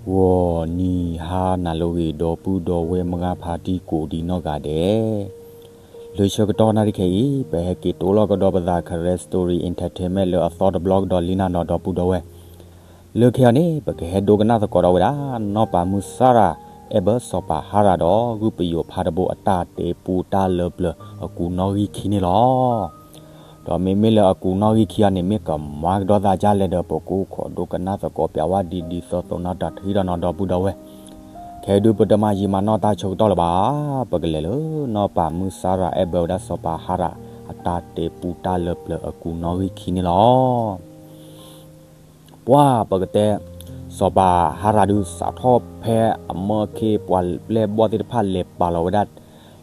ဂီၤနံၤဟါနၤလၢအဂ့ၤ ဒီပုၢ်ဒီဝဲၢ်မုၢ်ဂၢ်ဖါတံၢ်ကိးဒံနီၢ်ဂၤဒဲး, လၢဆၢကတီၢ်နၣ်ရံၣ်ခဲအံၤ ပဟဲက့ၤတိၢ်လီၤကဒီးပသး Karen Story Entertainment လၢအသီတဘျီကဒီးလံနၤနီၤ ဒီပုၢ်ဒီဝဲၢ်, လၢခဲအံၤန့ၣ် ပကဟဲဒိကနၣ်သကိးဒီးဝဲဒၣ် နီၢ်ပၤမုၢ်စၢ်ရၤ အဲၣ်ဘၢစီၤပၤဟါရၤဒီး ဂုၢ်ပယိၤဖါတဘိအတၢ်တဲပူတၢ်လၢပျၢၤအကူးနီၣ်ဂံၢ်ခံန့ၣ်လီၤ. ဒီးမ့မ့ၢ်လၢအကူးနီၣ်ဂံၢ်ခံအံၤန့ၣ် မ့ၢ်ကမၤကဒီးသးဒ်လဲၣ်ဒီး ပကအိၣ်ခိးဒိကနၣ်သကိးပျးဝဲဒ်ဒ်သိးသိးနီၢ်တၢ်ထံၣ်ဒီးနီၤ ဒီပုၢ်ဒီဝဲၢ်, ခဲဒုးပတမၤယံာ်မၤနီၢ်တၢ်ဆၢကတီၢ်လၢၤဘၣ်, ပကလဲၤလၢ နီၢ်ပၤမုၢ်စၢ်ရၤ အဲၣ်ဘၢဝဲဒၣ်စီၤပၤဟါရၤ အတၢ်တဲပူတၢ်လၢပျၢၤအကူးနီၣ်ဂံၢ်ခံန့ၣ်လီၤ. ပှၤပကတဲ စီၤပၤဟါရၤဒုးစးထီၣ်ဖဲအမၢခ့ပှၤပျဲၢ်ဘီၣ်သ့ၣ်တဖၣ်လဲၤပာ်လီၤဝဲဒၣ်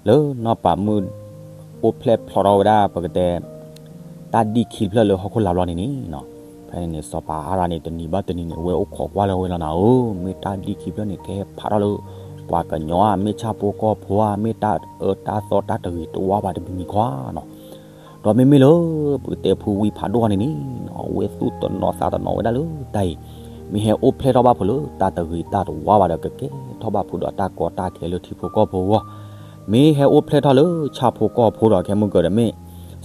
လၢနီၢ်ပၤမုၢ် အိၣ်ဖျဲၣ်ဖျိးထီၣ်ဝဲဒၣ်ပကတဲ တၢ်ဒံၣ်ခံဖျၢၣ်လၢဟီၣ်ခိၣ်လာ်ဘျီန့ၣ်န့ၣ်, ဖဲန့ၣ်န့ၣ် စီၤပၤဟါရၤန့ၣ် တနံၤဘၣ်တနံၤန့ၣ် ဝဲအိၣ်ခိးကွၢ်လၢဝဲလီၤနၤဧၢ, မ့ၢ်တၢ်ဒံၣ်ခံဖျၢၣ်န့ၣ် ကဟဲဖးထီၣ်လၢ ပှၤကညီဧါ, မ့ၢ်ဆၣ်ဖိကီၢ်ဖိဧါ, မ့ၢ်တၢ်အၢတၢ်သီတၢ်တဂ့ၤတဝါဘၣ်တမံၤမံၤခီဧါနီၤ. ဒီးမ့မ့ၢ်လၢ ပကတဲဖုဝံဖးဒိၣ်အီၤန့ၣ်န့ၣ်, အဝဲသူၣ်တနီၤသးတနီၤဝဲဒၣ်လၢတၢ်အံၤ, မ့ၢ်ဟဲအိၣ်ဖျဲၣ်ထီၣ်ဘၣ်ဖုးလၢတၢ်တဂ့ၤတၢ်တဝါဘၣ်ဒီး ကကဲထီၣ်ဘၣ်ဖုးဒီးတၢ်ကီတၢ်ခဲလၢထံဖိကီၢ်ဖိအဂီၢ်, မ့ၢ်ဟဲအိၣ်ဖျဲၣ်ထီၣ်လၢဆၣ်ဖိကီၢ်ဖိဒီး ခဲမုၢ်ကၢၤဒီးမ့ၢ်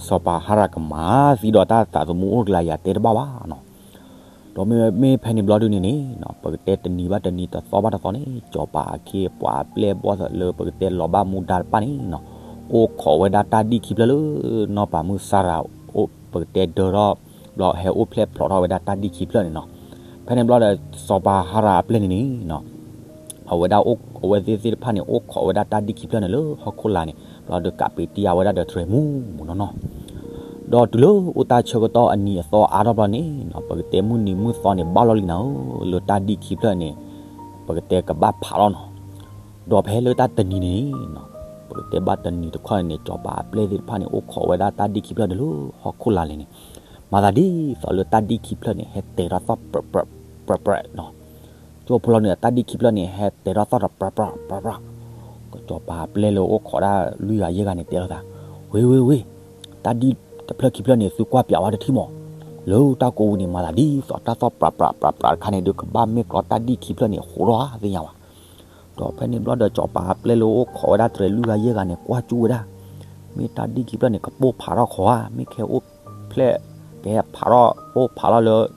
စီၤပၤဟါရၤကမၤသံဒီးတၢ်သးသမူအိၣ်ကျါယၤတဲတဘၣ်ဘၣ်နီၤ. ဒီးမ့မ့ၢ်ဖဲန့ၣ်ဘျီဒုန့ၣ်န့ၣ်, ပကတဲတနံၤဘၣ်တနံၤတသီဘၣ်တသီန့ၣ် စီၤပၤအခ့အပှၤအပျဲၢ်ဘီၣ်သ့ၣ်လၢပကတဲလီၤဘၣ်မူဒါတဖၣ်န့ၣ်နီၤ, အိၣ်ခိးဝဲဒၣ်တၢ်ဒံၣ်ခံဖျၢၣ်လၢ နီၢ်ပၤမုၢ်စၢ်ရၤ ပကတဲဒၢထီၣ် ဘျီဟဲအိၣ်ဖျဲၣ်ဖျိးထီၣ်ဝဲဒၣ်တၢ်ဒံၣ်ခံဖျၢၣ်န့ၣ်နီၤ. ဖဲန့ၣ်ဘျီဒီး စီၤပၤဟါရၤအပျဲၢ်န့ၣ်န့ၣ် အဝဲဒၣ်အဝဲသ့ၣ်သ့ၣ်တဖၣ်န့ၣ် အိၣ်ခိးဝဲဒၣ်တၢ်ဒံၣ်ခံဖျၢၣ်န့ၣ်လၢဟီၣ်ခိၣ်လာ်န့ၣ် ဘျီဒီးကးပ့းတံၢ်အဝဲဒၣ်ဒီးတြဲၤမူးမူးနီၢ်နီၢ်, ဒီးတုၤလၢအိၣ်တၢ်ဆၢကတီၢ်အနံၤအသီအါထီၣ်ဘျီန့ၣ်နီၤ, ပကတဲမုၢ်နံၤမုၢ်သီန့ၣ် ဘၣ်လီၤလံနၤဧၢ, လၢတၢ်ဒံၣ်ခံဖျၢၣ်န့ၣ် ပကတဲကဘၣ်ဖးလီၤနီၤ. ဒီးဖဲလၢတၢ်တနံၤန့ၣ်နီၤ, ပကတဲဘၣ်တနံၤတခီန့ၣ်န့ၣ် စီၤပၤအပျဲၢ်သ့ၣ်တဖၣ်န့ၣ် အိၣ်ခိးဝဲဒၣ်တၢ်ဒံၣ်ခံဖျၢၣ်န့ၣ်လၢဟီၣ်ခိၣ်လာ်လဲၣ်န့ၣ်, မၤသးဒ်သိးလၢတၢ်ဒံၣ်ခံဖျၢၣ်န့ၣ် ဟဲတဲာ်ထီၣ်သီၣ်ပြးပြးပြးပြးနီၤ. ကၠိဖိလီၤန့ၣ် တၢ်ဒံၣ်ခံဖျၢၣ်န့ၣ် ဟဲတဲာ်ထီၣ်သီၣ်ဒီးပြးပြးပြးပြး, ကစီၤပၤအပျဲၢ်လၢအိၣ်ခိးဒၣ်လွံၢ်ဂၤယဲၢ်ဂၤန့ၣ် တဲလိာ်သး, ဝ့ၤဝ့ၤဝ့ၤ, တၢ်ဒံၣ်တဖျၢၣ်ခံဖျၢၣ်န့ၣ် သုကွၢ်ပၠးဝဲတထံၣ်မး, လၢတၢ်ကိးပူၤန့ၣ် မၤသးဒ်သိးတၢ်သီၣ်ပြးပြးပြးပြးတခါန့ၣ် ဒုးကဘၣ်မ့ၢ်ကျီတၢ်ဒံၣ်ခံဖျၢၣ်န့ၣ် ဃိးထီၣ်ဧါသ့ၣ်ညါဘၣ်. ဒီးဖဲန့ၣ်ဘျီဒီး စီၤပၤအပျဲၢ်လၢအိၣ်ခိးဝဲဒၣ်တြဲၤလွံၢ်ဂၤယဲၢ်ဂၤန့ၣ် ကွၢ်ကၠူဝဲဒၣ်, မ့ၢ်တၢ်ဒံၣ်ခံဖျၢၣ်န့ၣ် ကပိၢ်ဖးထီၣ်ခီဧါ, မ့ၢ်ကဟဲအိၣ်ဖျဲၣ် ကဟဲဖးထီၣ်ပိၢ်ဖးထီၣ်လၢ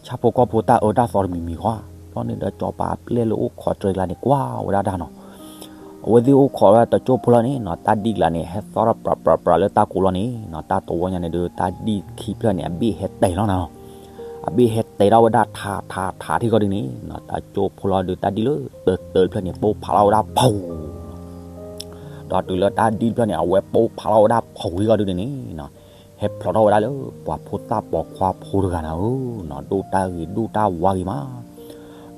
ဆၣ်ဖိကီၢ်ဖိတၢ်အၢတၢ်သီတမံၤမံၤဃီဧါ. ဘျီန့ၣ်ဒီး စီၤပၤအပျဲၢ်လၢအိၣ်ခိးတြဲၤကျါန့ၣ် ကွၢ်ဝဲဒၣ်တၢ်နီၤ, အဝဲသ့ၣ်အိၣ်ခိးဝဲတကၠိဖိလီၤန့ၣ်နီၤ, တၢ်ဒံၣ်ကျါန့ၣ် ဟဲသီၣ်ထီၣ်ပြးပြးပြးလၢတၢ်ကိးလီၤန့ၣ်နီၤ, တၢ်တဝီညါန့ၣ်ဒီး တၢ်ဒံၣ်ခံဖျၢၣ်န့ၣ် အဘ့ၣ်ဟဲတဲာ်လီၤနၤနီၤ, အဘ့ၣ်ဟဲတဲာ်ထီၣ်ဝဲဒၣ်ထးထးထးထံၣ်ကီၢ်ဒုန့ၣ်နီၤ, တၢ်ကၠိဖိလီၤဒီး တၢ်ဒံၣ်လၢတၢတၢတဖျၢၣ်န့ၣ် ပိၢ်ဖးလီၤဝဲဒၣ်ဖီ ဒီးတုၤလၢတၢ်ဒံၣ်တဖျၢၣ်န့ၣ် အဝဲပိၢ်ဖးလီၤဝဲဒၣ်ဖီဝံၤကီၢ်ဒုန့ၣ်န့ၣ်နီၤ, ဟဲဖျိးထီၣ်ဝဲဒၣ်လၢ ပှၤဖိသၣ်ပိာ်ခွါဖိတဂၤနၤဧၢနီၤ, ဒိၣ်တၢ်ဂ့ၤဒိၣ်တၢ်ဝါဂ့ၤမး.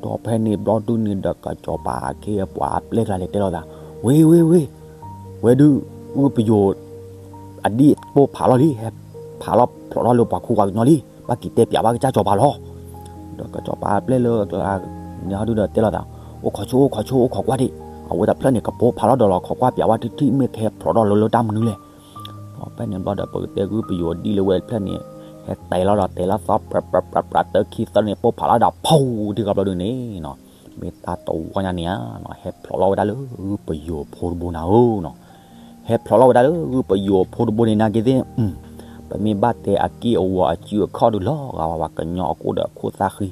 ဒီးဖဲန့ၣ်ဘျီဒုန့ၣ်ဒီး ကစီၤပၤအခ့အပှၤအပျဲၢ်ကျါန့ၣ် တဲလိာ်သး, ဝ့ၤဝ့ၤဝ့ၤ, ဝဲဒုး ဂုၢ်ပယိၤ အဒံၣ်ပိၢ်ဖးလီၤလံ, ဟဲဖးလီၤဖျိးထီၣ်လၢပှၤခူပှၤကညီလံ, ဘၣ်က့ၤတဲပၠးဘၣ်ကစၢ်စီၤပၤလီၤ. ဒီးကစီၤပၤအပျဲၢ်လၢကျါ န့ၣ်ဟီဒုဒီးတဲလိာ်သး, အိၣ်ခိးဆိ အိၣ်ခိးဆိ အိၣ်ခိးကွၢ်ဒံး, အဝဲတဖျၢၣ်န့ၣ် ကပိၢ်ဖးလီၤဒီးလီၤ, ခိးကွၢ်ပၠးဝဲတထံၣ် မ့ၢ်ကဟဲဖျိးထီၣ်လၢလၢတၢ်မနုၤလဲၣ်. ဒီးဖဲန့ၣ်ဘျီဒီး ပကတဲဂုၢ်ပယိၤဒံၣ်လၢဝဲတဖျၢၣ်န့ၣ် ဟဲတဲာ်လီၤဒီး တဲာ်လီၤသီၣ်ပြးပြးပြးပြး တၢခံသၢန့ၣ် ပိၢ်ဖးလီၤဒီး ဖီ ထံၣ်ကီးဘျီဒုန့ၣ်နီၤ, မ့ၢ်တၢ်တဝီညါန့ၣ်ဧါနီၤ, ဟဲဖျိးလီၤဝဲဒၣ်လၢဂုၢ်ပယိၤဖိတဘိနၤဧၢနီၤ. ဟဲဖျိးလီၤဝဲဒၣ်လၢဂုၢ်ပယိၤဖိတဘိန့ၣ် နာ်က့သ့ၣ် ပမ့ၢ်ဘၣ်တဲအက့ၢ်အဂီၤအစုအခီၣ်ဒုး လီၤဂာ်ဝဲပှၤကညီအကိၣ်ဒီးအခိၣ်သၣ်ဃံ,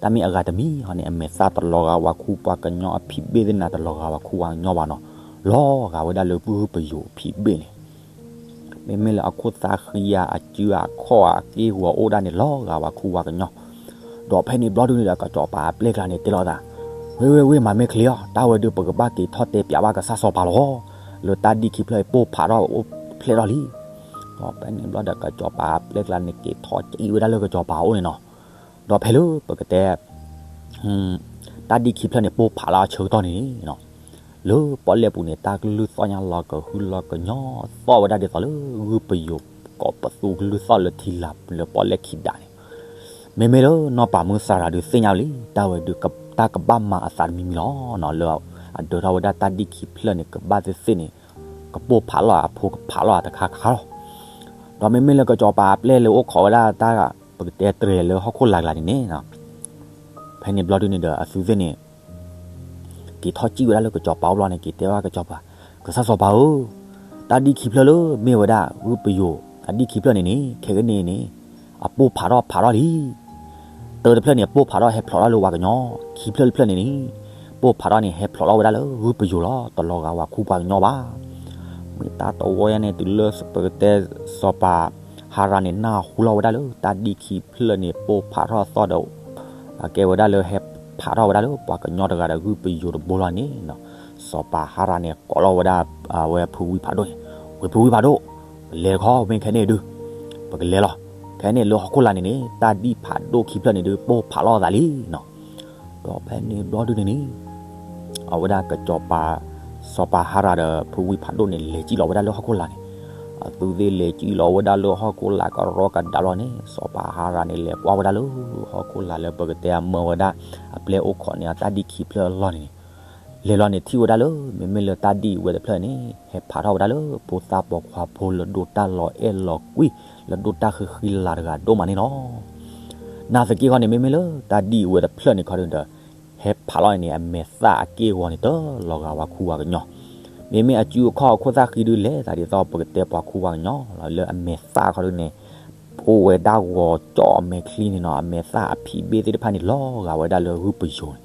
တၢ်မ့ၢ်အဂၤတမံၤဟီန့ၣ် အမဲာ်သၣ်တလီၤဂာ်ဝဲခူပှၤကညီအဖံးဘ့ၣ်သ့ၣ်နၤ တလီၤဂာ်ဝဲခူပှၤကညီဘၣ်နီၤ, လီၤဂာ်ဝဲဒၣ်လၢဂုၢ်ပယိၤဖံးဘ့ၣ်န့ၣ် မ့မ့ၢ်လၢအခိၣ်သၣ်ဃံဧါ အစုအခီၣ်ဧါ အက့ၢ်အဂီၤအိၣ်ဒၣ်န့ၣ် လီၤဂာ်ဝဲခူပှၤကညီ. ဒီးဖဲန့ၣ်ဘျီဒုန့ၣ်ဒီး ကစီၤပၤအပျဲၢ်ကျါန့ၣ် တဲလိာ်သး, ဝ့ၤဝ့ၤဝ့ၤ မၤမ့ၢ်ချ့အီၤ, တၢ်ဝဲဒုး ပကဘၣ်က့ၤထီၣ်တဲပၠးဘၣ်ကစၢ်စီၤပၤလီၤ, လၢတၢ်ဒံၣ်ခံဖျၢၣ်ပိၢ်ဖးထီၣ်အိၣ်ဖျဲၣ်ထီၣ်လံ. ဒီးဖဲန့ၣ်ဘျီဒီး ကစီၤပၤအပျဲၢ်ကျါန့ၣ် က့ၤထီၣ်ကံးဝဲဒၣ်လၢကစီၤပၤအအိၣ်န့ၣ်နီၤ. ဒီးဖဲလၢပကတဲ တၢ်ဒံၣ်ခံဖျၢၣ်န့ၣ် ပိၢ်ဖးလၢအဆၢကတီၢ်န့ၣ်နီၤ, လၢပီၣ်လဲၣ်ပူၤန့ၣ် တၢ်ကလုၢ်သီၣ်ညါလီၤကဟုလီၤကညီသီၣ်ဝဲဒၣ်ဒ်သိးလၢ ဂုၢ်ပယိၤကိးပသူကလုၢ်သီၣ်လၢထံလာ်လၢပီၣ်လဲၣ်ခံဒးန့ၣ်. မ့မ့ၢ်လၢနီၢ်ပၤမုၢ်စၢ်ရၤဒုးသ့ၣ်ညါလံ တၢ်ဝဲဒုး တၢ်ကဘၣ်မၤအသးတမံၤမံၤလီၤနီၤ, လၢအဒၢထီၣ်ဝဲဒၣ်တၢ်ဒံၣ်ခံဖျၢၣ်န့ၣ် ကဘၣ်သ့ၣ်သ့ၣ်န့ၣ် ကပိၢ်ဖးလီၤအဖိကဖးလီၤအတခါခါလီၤ. ဒီးမ့မ့ၢ်လၢကစီၤပၤအပျဲၢ်လၢအိၣ်ခိးဝဲဒၣ်တၢ် ပကတဲတြဲၤလၢဟီၣ်ခိၣ်လာ်ကျါန့ၣ်န့ၣ် ဖဲန့ၣ်ဘျီဒုန့ၣ်ဒီး အသုသ့ၣ်န့ၣ် က့ၤထီၣ်စံၣ်ဝဲဒၣ်လၢကစီၤပၤအိၣ်ဘျီန့ၣ် က့ၤတဲဘၣ်ကစီၤပၤ, ကစၢ်စီၤပၤဧၢ, တၢ်ဒံၣ်ခံဖျၢၣ်လၢမ့ၢ်ဝဲဒၣ်ဂုၢ်ပယိၤ အဒံၣ်ခံဖျၢၣ်န့ၣ်န့ၣ် ခဲကနံၣ်န့ၣ် အပိၢ်ဖးထီၣ်ဖးထီၣ်လံ. တၢတဖျၢၣ်န့ၣ် ပိၢ်ဖးထီၣ်ဟဲဖျိးထီၣ်လၢပှၤကညီ, ခံဖျၢၣ်တဖျၢၣ်န့ၣ်န့ၣ် ပိၢ်ဖးထီၣ်န့ၣ် ဟဲဖျိးထီၣ်ဝဲဒၣ်လၢဂုၢ်ပယိၤလီၤ. တလီၤဂာ်ပှၤခူပှၤကညီဘၣ်. မ့ၢ်တၢ်တဝီညါန့ၣ် တုၤလၢပကတဲစီၤပၤဟါရၤန့ၣ် နၢ်ဟူလီၤဝဲဒၣ်လၢ တၢ်ဒံၣ်ခံဖျၢၣ်န့ၣ် ပိၢ်ဖးထီၣ်သီၣ်ဒီး အကဲဝဲဒၣ်လၢဟဲဖးထီၣ်ဝဲဒၣ်လၢပှၤကညီတဂၤဒီးဂုၢ်ပယိၤတဘိလီၤန့ၣ်, စီၤပၤဟါရၤန့ၣ် ကိးလီၤဝဲဒၣ် အဝဲဖုဝံဖးဒိၣ်န့ၣ်, ဝဲဖုဝံဖးဒိၣ်, ပလဲၤတခီ မ့ၢ်ခဲန့ၣ်ဒုး ပကလဲၤလီၤ. ခဲန့ၣ်လၢဟီၣ်ခိၣ်လာ်န့ၣ်န့ၣ် တၢ်ဒံၣ်ဖးဒိၣ်ခံဖျၢၣ်န့ၣ်ဒုး ပိၢ်ဖးလီၤအသးလံနီၤ. ဒီးဖဲန့ၣ်ဘျီဒုန့ၣ်န့ၣ် အဝဲဒၣ်ကစီၤပၤ, စီၤပၤဟါရၤဒီးဖုဝံဖးဒိၣ်န့ၣ် လဲၤစံၣ်လီၤဝဲဒၣ်လၢဟီၣ်ခိၣ်လာ်န့ၣ်, အသုသ့ၣ်လဲၤစံၣ်လီၤဝဲဒၣ်လၢဟီၣ်ခိၣ်လာ်ကရီကဒါလီၤန့ၣ် စီၤပၤဟါရၤန့ၣ် လဲၤကွၢ်ဝဲဒၣ်လၢဟီၣ်ခိၣ်လာ်လၢပကတဲအမၢဝဲဒၣ် အပျဲၢ်အိၣ်ခိးန့ၢ် အတၢ်ဒံၣ်ခံဖျၢၣ်အလီၢ်န့ၣ်န့ၣ်, လဲၤလီၤန့ၣ်ထံၣ်ဝဲဒၣ်လၢ မ့မ့ၢ်လၢတၢ်ဒံၣ်ဝဲတဖျၢၣ်န့ၣ် ဟဲဖးထီၣ်ဝဲဒၣ်လၢဖိသၣ်ပိာ်ခွါဖိလၢဒိၣ်တၢ်လီၤအဲၣ်လီၤကွံ လၢဒိၣ်တၢ်ဃံဃံလၤလၤတဂၤဒိၣ်မးန့ၣ်လီၤ. နာ်သက့ဃီန့ၣ် မ့မ့ၢ်လၢတၢ်ဒံၣ်ဝဲတဖျၢၣ်န့ၣ်ခီဒုဒီး ဟဲဖးလီၤန့ၣ် အမဲာ်သၣ်အက့ၢ်အဂီၤန့ၣ် တလီၤဂာ်ပှၤခူပှၤကညီ, မ့မ့ၢ်အစုအခီၣ်အခိၣ်သၣ်ဃံဒုး လဲၤသးဒ်သိးပကတဲပှၤခူပှၤကညီလီၤ. လၢအမဲာ်သၣ်ခီဒုန့ၣ် အိၣ်ဝဲဒၣ်ဂီၤကၠီၣ်အမဲာ်ချံန့ၣ်နီၤ, အမဲာ်သၣ်အဖံးဘ့ၣ်သ့ၣ်တဖၣ်န့ၣ် လီၤဂာ်ဝဲဒၣ်လၢဂုၢ်ပယိၤန့ၣ်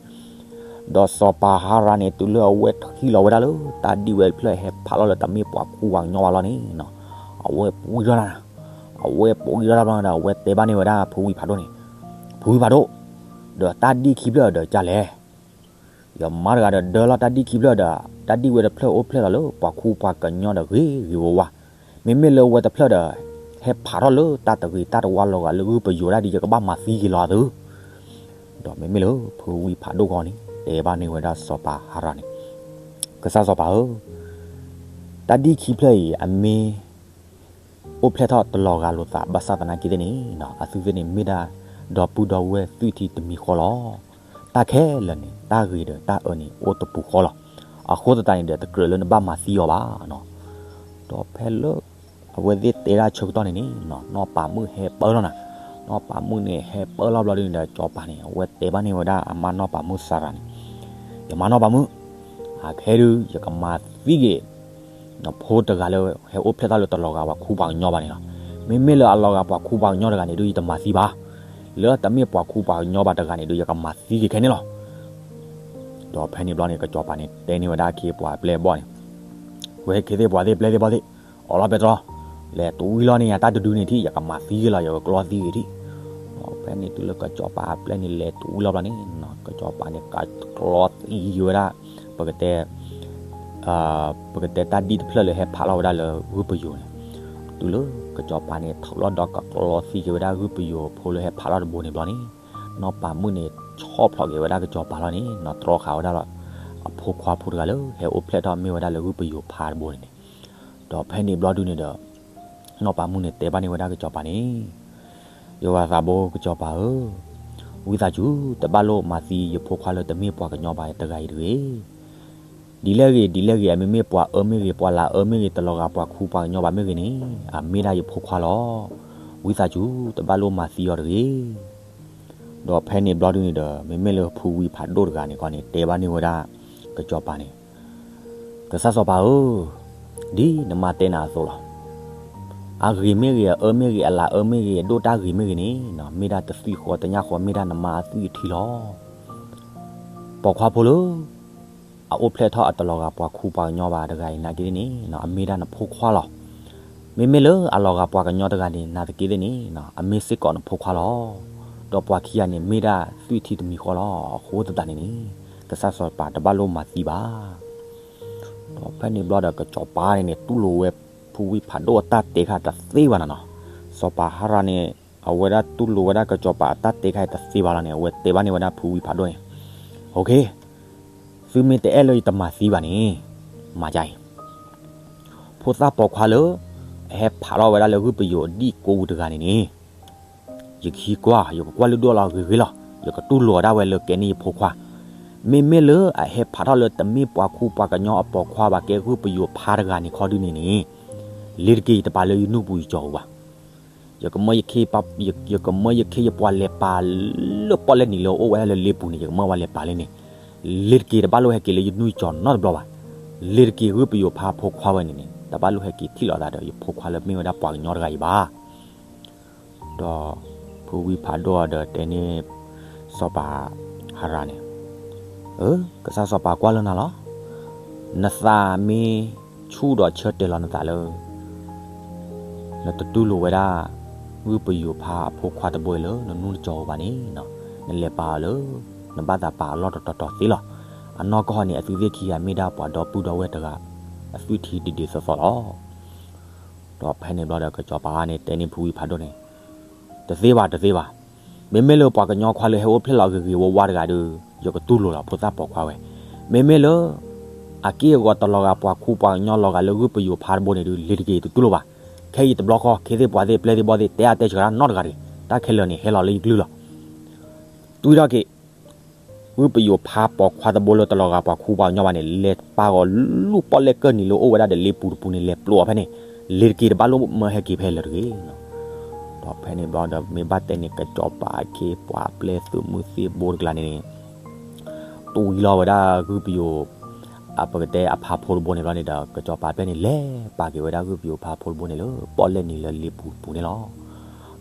ဒီးစီၤပၤဟါရၤန့ၣ် တုၤလၢအဝဲထံၣ်လီၤဝဲဒၣ်လၢ တၢ်ဒံၣ်ဝဲတဖျၢၣ်ဟဲဖးလီၤလၢတမ့ၢ်ပှၤခူပှၤကညီဘၣ်လီၤန့ၣ်, အဝဲပှံထီၣ်, အဝဲပှံထီၣ်တၢ်ဘျီဒီး အဝဲတဲဘၣ်န့ၢ်ဝဲဒၣ်ဖုဝံဖးဒိၣ်န့ၣ်, ဖုဝံဖးဒိၣ်, ဒီးတၢ်ဒံၣ်ခံဖျၢၣ်ဒီးကလဲၣ်, ယမါတဂၤဒီးဒၢလီၤတၢ်ဒံၣ်ခံဖျၢၣ်ဒီး တၢ်ဒံၣ်ဝဲတဖျၢၣ်အိၣ်ဖျဲၣ်လီၤလၢပှၤခူပှၤကညီဒီးဂ့ၤဂ့ၤဝါဝါ, မ့မ့ၢ်လၢဝဲတဖျၢၣ်ဒီး ဟဲဖးထီၣ်လၢတၢ်တဂ့ၤတၢ်တဝါလီၤဂာ်လၢဂုၢ်ပယိၤဒၣ်ဒီး ယကဘၣ်မၤသံက့ၤလီၤအသု ဒီးမ့မ့ၢ်လၢဖုဝံဖးဒိၣ်ဂီၢ်န့ၣ် တဲဘၣ်န့ၢ်ဝဲဒၣ်စီၤပၤဟါရၤန့ၣ်, ကစၢ်စီၤပၤဧၢ, တၢ်ဒံၣ်ခံဖျၢၣ်အံၤ အမ့ၢ်အိၣ်ဖျဲၣ်ထီၣ်တလီၤဂာ်လိာ်သး ဘၣ်ဆၣ်သနာ်က့သ့ၣ်န့ၣ် အသုသ့ၣ်န့ၣ် မ့ၢ်ဒၣ်ဒီပုၢ်ဒီဝဲၢ်သွံၣ်ထံတမံၤဃီလီၤ. တၢ်ခဲလၢာ်န့ၣ် တၢ်ဂ့ၤဒီးတၢ်အၢန့ၣ် အိၣ်တပူၤဃီလီၤ. အဃိသတးန့ၣ်ဒီး တကြၢးလၢနဘၣ်မၤသံအီၤဘၣ်နီၤ. ဒီးဖဲလၢ အဝဲသ့ၣ်တဲဒၣ်ဆၢကတီၢ်န့ၣ်န့ၣ် နီၢ်ပၤမုၣ်ဟဲပၢလီၤနၤ, နီၢ်ပၤမုၣ်န့ၣ် ဟဲပၢလီၤဘျီဒုန့ၣ်ဒီး စီၤပၤန့ၣ် အဝဲတဲဘၣ်န့ၢ်ဝဲဒၣ်အမါနီၢ်ပၤမုၣ်စၤရၤန့ၣ်, ယမါနီၢ်ပၤမုၣ်, အခဲဒု ယကမၤသံက့ၤ နဖိတဂၤလၢ ဟဲအိၣ်ဖျဲၣ်ထီၣ်လၢတလီၤဂာ်ပှၤခူပှၤကညီဘၣ်န့ၣ်လီၤ. မ့မ့ၢ်လၢအလီၤဂာ်ပှၤခူပှၤကညီတဂၤန့ၣ်ဒု ယတမၤသံဘၣ်. လၢတမ့ၢ်ပှၤခူပှၤကညီဘၣ်တဂၤန့ၣ်ဒု ယကမၤသံက့ၤခဲန့ၣ်လီၤ. ဒီးဖဲန့ၣ်ဘျီန့ၣ် ကစီၤပၤန့ၣ် တဲန့ၢ်ဝဲဒၣ်ခ့ပှၤပျဲၢ်ဘီၣ်န့ၣ်, ဝဲခ့သ့ၣ်ပှၤသ့ၣ်ပျဲၢ်သ့ၣ်ဘီၣ်သ့ၣ်, အိးလီၤပဲတြီ, လဲၤတဝံလီၤန့ၣ် ယတၢ်တဒုန့ၣ်ထံၣ် ယကမၤသံက့ၤလီၤ, ယကကျီသံက့ၤထံၣ်. ဖဲန့ၣ်တုၤလၢကစီၤပၤပျဲၢ်န့ၣ် လဲၤတဝံလီၤဘျီန့ၣ် ကစီၤပၤန့ၣ် ကကျီသံက့ၤဝဲဒၣ် ပကတဲ ပကတဲတၢ်ဒံၣ်တဖျၢၣ်လၢဟဲဖးလီၤဝဲဒၣ်လၢဂုၢ်ပယိၤန့ၣ်, တုၤလၢကစီၤပၤန့ၣ် ထုးလီၤဒီးကကျီသံက့ၤဝဲဒၣ်ဂုၢ်ပယိၤဖိလၢဟဲဖးလီၤတဘိန့ၣ်ဘျီန့ၣ်, နီၢ်ပၤမုၣ်န့ၣ် ဆီၣ်ဖျိးက့ၤဝဲဒၣ်ကစီၤပၤလီၤန့ၣ် နီၢ်တြီဃာ်ဝဲဒၣ်လီၤ အဖိခွါဖိတဂၤလၢ ဟဲအိၣ်ဖျဲၣ်ထီၣ်မ့ၢ်ဝဲဒၣ်လၢဂုၢ်ပယိၤဖးတဘိန့ၣ်န့ၣ်, ဒီးဖဲန့ၣ်ဘျီဒုန့ၣ်ဒီး နီၢ်ပၤမုၣ်န့ၣ် တဲဘၣ်န့ၢ်ဝဲဒၣ်ကစီၤပၤန့ၣ်, ယွၤသးဘိကစီၤပၤဧၢ, ဝံသးစူၤ တဘၣ်လိၣ်မၤသံယဖိခွါလၢတမ့ၢ်ပှၤကညီဘၣ်တဂၤအံၤတဂ့ၤ. ဒ်လဲၣ်ဂ့ၤ ဒ်လဲၣ်ဂ့ၤ အမ့မ့ၢ်ပှၤအၢမ့ၢ်ဂ့ၤ ပှၤလၤအၢမ့ၢ်ဂ့ၤ တလီၤဂာ်ပှၤခူပှၤကညီဘၣ်မ့ၢ်ဂ့ၤန့ၣ် အမ့ၢ်ဒၣ်ယဖိခွါလီၤ. ဝံသးစူၤ တဘၣ်လိၣ်မၤသံအီၤတဂ့ၤ. ဒီးဖဲန့ၣ်ဘျီဒုန့ၣ်ဒီး မ့မ့ၢ်လၢဖုဝံဖးဒိၣ်တဂၤန့ၣ်ခီန့ၣ် တဲဘၣ်န့ၢ်ဝဲဒၣ် ကစီၤပၤန့ၣ်, ကစၢ်စီၤပၤဧၢ, ဒ်နမါတဲနၤအသိးလီၤ. အဂ့ၤမ့ၢ်ဂ့ၤ အအၢမ့ၢ်ဂ့ၤ အလၤအၢမ့ၢ်ဂ့ၤ အဒိၣ်တၢ်ဂ့ၤမ့ၢ်ဂ့ၤန့ၣ် မ့ၢ်ဒၣ်တသွံၣ်ဃီတညၣ်ဃီ မ့ၢ်ဒၣ်နမါအသွံၣ်အထံလီၤ. ပိာ်ခွါဖိလၢ အအိၣ်ဖျဲၣ်ထီၣ်အတလီၤဂာ်ပှၤခူပှၤကညီဘၣ်တဂၤအံၤနာ်က့သ့ၣ်န့ၣ် အမ့ၢ်ဒၣ်နဖိခွါလီၤ. မ့မ့ၢ်လၢအလီၤဂာ်ပှၤကညီတဂၤန့ၣ် နာ်သက့သ့ၣ်န့ၣ် အမ့ၢ်စ့ၢ်ကီးနဖိခွါလီၤ. ဒီးပှၤခံဂၤန့ၣ် မ့ၢ်ဒၣ်သွံၣ်ထံတမံၤဃီလီၤ. အဃိသတးန့ၣ်န့ၣ် ကစၢ်စီၤပၤတဘၣ်လိၣ်မၤသံဘၣ်. ဒီးဖဲန့ၣ်ဘျီဒီး ကစီၤပၤန့ၣ်န့ၣ် တူၢ်လိာ်ဝဲ ဖုဝံဖးဒိၣ်အတၢ်တဲခါတသ့ဘၣ်နီၤနီၤ. စီၤပၤဟါရၤန့ၣ် အဝဲဒၣ်တူၢ်လိာ်ဝဲဒၣ်ကစီၤပၤအတၢ်တဲခါအံၤတသ့ဘၣ်လီၤန့ၣ် အဝဲတဲဘၣ်န့ၢ်ဝဲဒၣ်ဖုဝံဖးဒိၣ်န့ၣ်, သုမ့ၢ်တအဲၣ်လၢယတမၤသံဘၣ်န့ၣ်, မၤကါအံၤ ဖိသၣ်ပိာ်ခွါလၢ အဟဲဖးထီၣ်ဝဲဒၣ်လၢဂုၢ်ပယိၤအဒံၣ်ကိးပူၤတဂၤန့ၣ်န့ၣ်, ယခံကွၢ် ယကကွၢ်လုၢ်ဒိၣ်လီၤဂ့ၤဂ့ၤလီၤ. ယကတူၢ်လိာ်ဒၣ်ဝဲလၢကဲန့ၣ်ယဖိခွါ. မ့မ့ၢ်လၢအဟဲဖးထီၣ်လၢတမ့ၢ်ပှၤခူပှၤကညီအပိာ်ခွါဘၣ် ကဲဂုၢ်ပယိၤဖးတဂၤန့ၣ်ခီဒုန့ၣ်န့ၣ်, လ့ၤတက့ၤယတပာ်လၢယနူၢ်ပူၤယကၠီၤပူၤဘၣ်. ယကမၢယခ့ ယကမၢယခ့ယပှၤလဲၤပာ်လၢပီၣ်လဲၣ်နံၤလၢအိၣ်ဝဲဒၣ်လၢလ့ၤပူၤန့ၣ် ယကမၢပှၤလဲၤပာ်လၢန့ၣ်. လ့ၤတက့ၤတဘၣ်လိၣ်ဟဲက့ၤလၢယနွံကၠီၤနီတဘျီဘၣ်. လ့ၤတက့ၤဂုၢ်ပယိၤဖါဖိခွါဝဲန့ၣ်န့ၣ် တဘၣ်လိၣ်ဟဲက့ၤထံၣ်လိာ်သးဒီးယဖိခွါလၢမ့ၢ်ဝဲဒၣ်ပှၤကညီတဂၤအံၤဘၣ်. ဒီးဖုဝံဖးဒိၣ်ဒီးတဲန့ၢ်စီၤပၤဟါရၤန့ၣ်, အၢ ကစၢ်စီၤပၤကွၢ်လၢနၤလီၤ. နသးမ့ၢ်ဆူၣ်ဒီးဆၢတဲာ်လီၤနသးလၢ နတတူၢ်လိာ်ဝဲဒၣ် ဂုၢ်ပယိၤဖါအဖိခွါတဘိအံၤလၢနနွံကၠီၤဧိၤဘၣ်န့ၣ်, နလဲၤပာ်အီၤလၢ နဘၣ်သးပာ်အလီၢ်တတီၤတီၤသ့လီၤ. အနီၢ်ကီၢ်န့ၣ် အသုသ့ၣ်ခံဂၤမ့ၢ်ဒၣ်ပှၤဒီပုၢ်ဒီဝဲၢ်တဂၤ အသွံၣ်ထံဒ်ဒ်သိးသိးလီၤ. ဒီးဖဲန့ၣ်ဘျီဒီးကစီၤပၤန့ၣ်တဲန့ၢ်ဖုဝံဖးဒိၣ်န့ၣ်, တသ့ဘၣ်တသ့ဘၣ်. မ့မ့ၢ်လၢပှၤကညီခွါလၢဟဲအိၣ်ဖျဲၣ်လီၤဂ့ၤဂ့ၤဝါဝါတဂၤဒီး ယကတူၢ်လိာ်လီၤဖိသၣ်ပိာ်ခွါဝဲ. မ့မ့ၢ်လၢ အက့ၢ်အဂီၤတလီၤဂာ်ပှၤခူပှၤကညီလီၤဂာ်လၢဂုၢ်ပယိၤဖါတဘိန့ၣ်ဒီး လ့ၤတက့ၤတတူၢ်လိာ်ဘၣ်. ခဲအံၤတဘျီဃီ ခ့သ့ၣ်ပှၤသ့ၣ်ပျဲသ့ၣ်ဘီၣ်သ့ၣ် တဲအါတဲစှၤတၢ်နီတဂၤတဂ့ၤ. တၢ်ခဲလၢာ်န့ၣ်ဟဲလီၤလၢယကလုၢ်လီၤ. တွံၢ်ထီၣ်က့ၤ ဂုၢ်ပယိၤဖါပိာ်ခွါတဘိလၢတလီၤဂာ်ပှၤခူပှၤကညီဘၣ်န့ၣ် လဲၤပာ်ဂီၤလူၢ်ပီၣ်လဲၣ်ကၢၢ်နံၤလၢအိၣ်ဝဲဒၣ်ဒီးလ့ပူၤတပူၤန့ၣ် လဲၤပျိးအီၤဖဲန့ၣ်, လ့ၤတက့ၤတဘၣ်လိၣ်မၢဟဲက့ၤဖဲလၢၤတဂ့ၤ. ဒီးဖဲန့ၣ်ဘျီဒီးမ့ၢ်ဘၣ်တဲန့ၣ် ကစီၤပၤအခ့အပှၤအပျဲၢ်သုးမုၢ်သံၣ်ဘိတကျါန့ၣ် တွံၢ်လီၤဝဲဒၣ်ဂုၢ်ပယိၤ အပကတဲအဖါဖိတဘိန့ၣ်ဘျီန့ၣ်ဒီး ကစီၤပၤအပျဲၢ်န့ၣ်လဲၤပာ်က့ၤဝဲဒၣ်ဂုၢ်ပယိၤဖါဖိတဘိန့ၣ်လၢ ပီၣ်လဲၣ်နံၤလၢလ့ပူၤတပူၤန့ၣ်လီ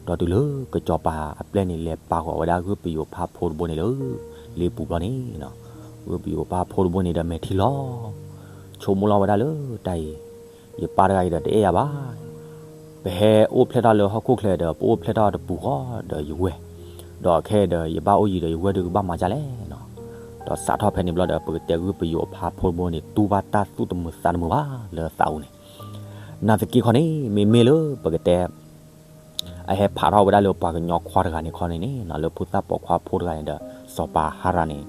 ၤ. ဒီးတုၤလၢကစီၤပၤအပျဲၢ်န့ၣ်လဲၤပာ်ဂီၤဝဲဒၣ်ဂုၢ်ပယိၤဖါဖိတဘိန့ၣ်လၢ လ့ပူၤဘျီန့ၣ်, ဂုၢ်ပယိၤဖါဖိတဘိန့ၣ်ဒီးမဲာ်ထံလီၤ. ဆိကမိၣ်လီၤဝဲဒၣ်လၢတၢ်အံၤ ယပၢ်တဂၤအံၤဒီးတအဲၣ်ယၤဘၣ်. ပဟဲအိၣ်ဖျဲၣ်ထီၣ်လၢဟီၣ်ခိၣ်ချၢဒီး ပအိၣ်ဖျဲၣ်ထီၣ်တပူၤဃီဒီးယဝဲၢ်, ဒီးခဲအံၤဒီးယဘၣ်အိၣ်ယံၤဒီးယဝဲၢ်ဒုးကဘၣ်မၤဒ်လဲၣ်နီၤ. ဒီးစးထီၣ်ဖဲန့ၣ်ဘျီဒီး ပကတဲဂုၢ်ပယိၤအဖါဖိတဘိန့ၣ် တူၢ်ဘၣ်တၢ်သူၣ်တမုာ်သးတမုာ်ဘၣ်လၢသးအူန့ၣ်, နာ်သက့ခီန့ၣ် မ့မ့ၢ်လၢပကတဲ အဟဲဖးထီၣ်ဝဲဒၣ်လၢပှၤကညီခွါတဂၤန့ၣ်ခီန့ၣ်န့ၣ် လၢဖိသၣ်ပိာ်ခွါဖိတဂၤန့ၣ်ဒီး စီၤပၤဟါရၤန့ၣ်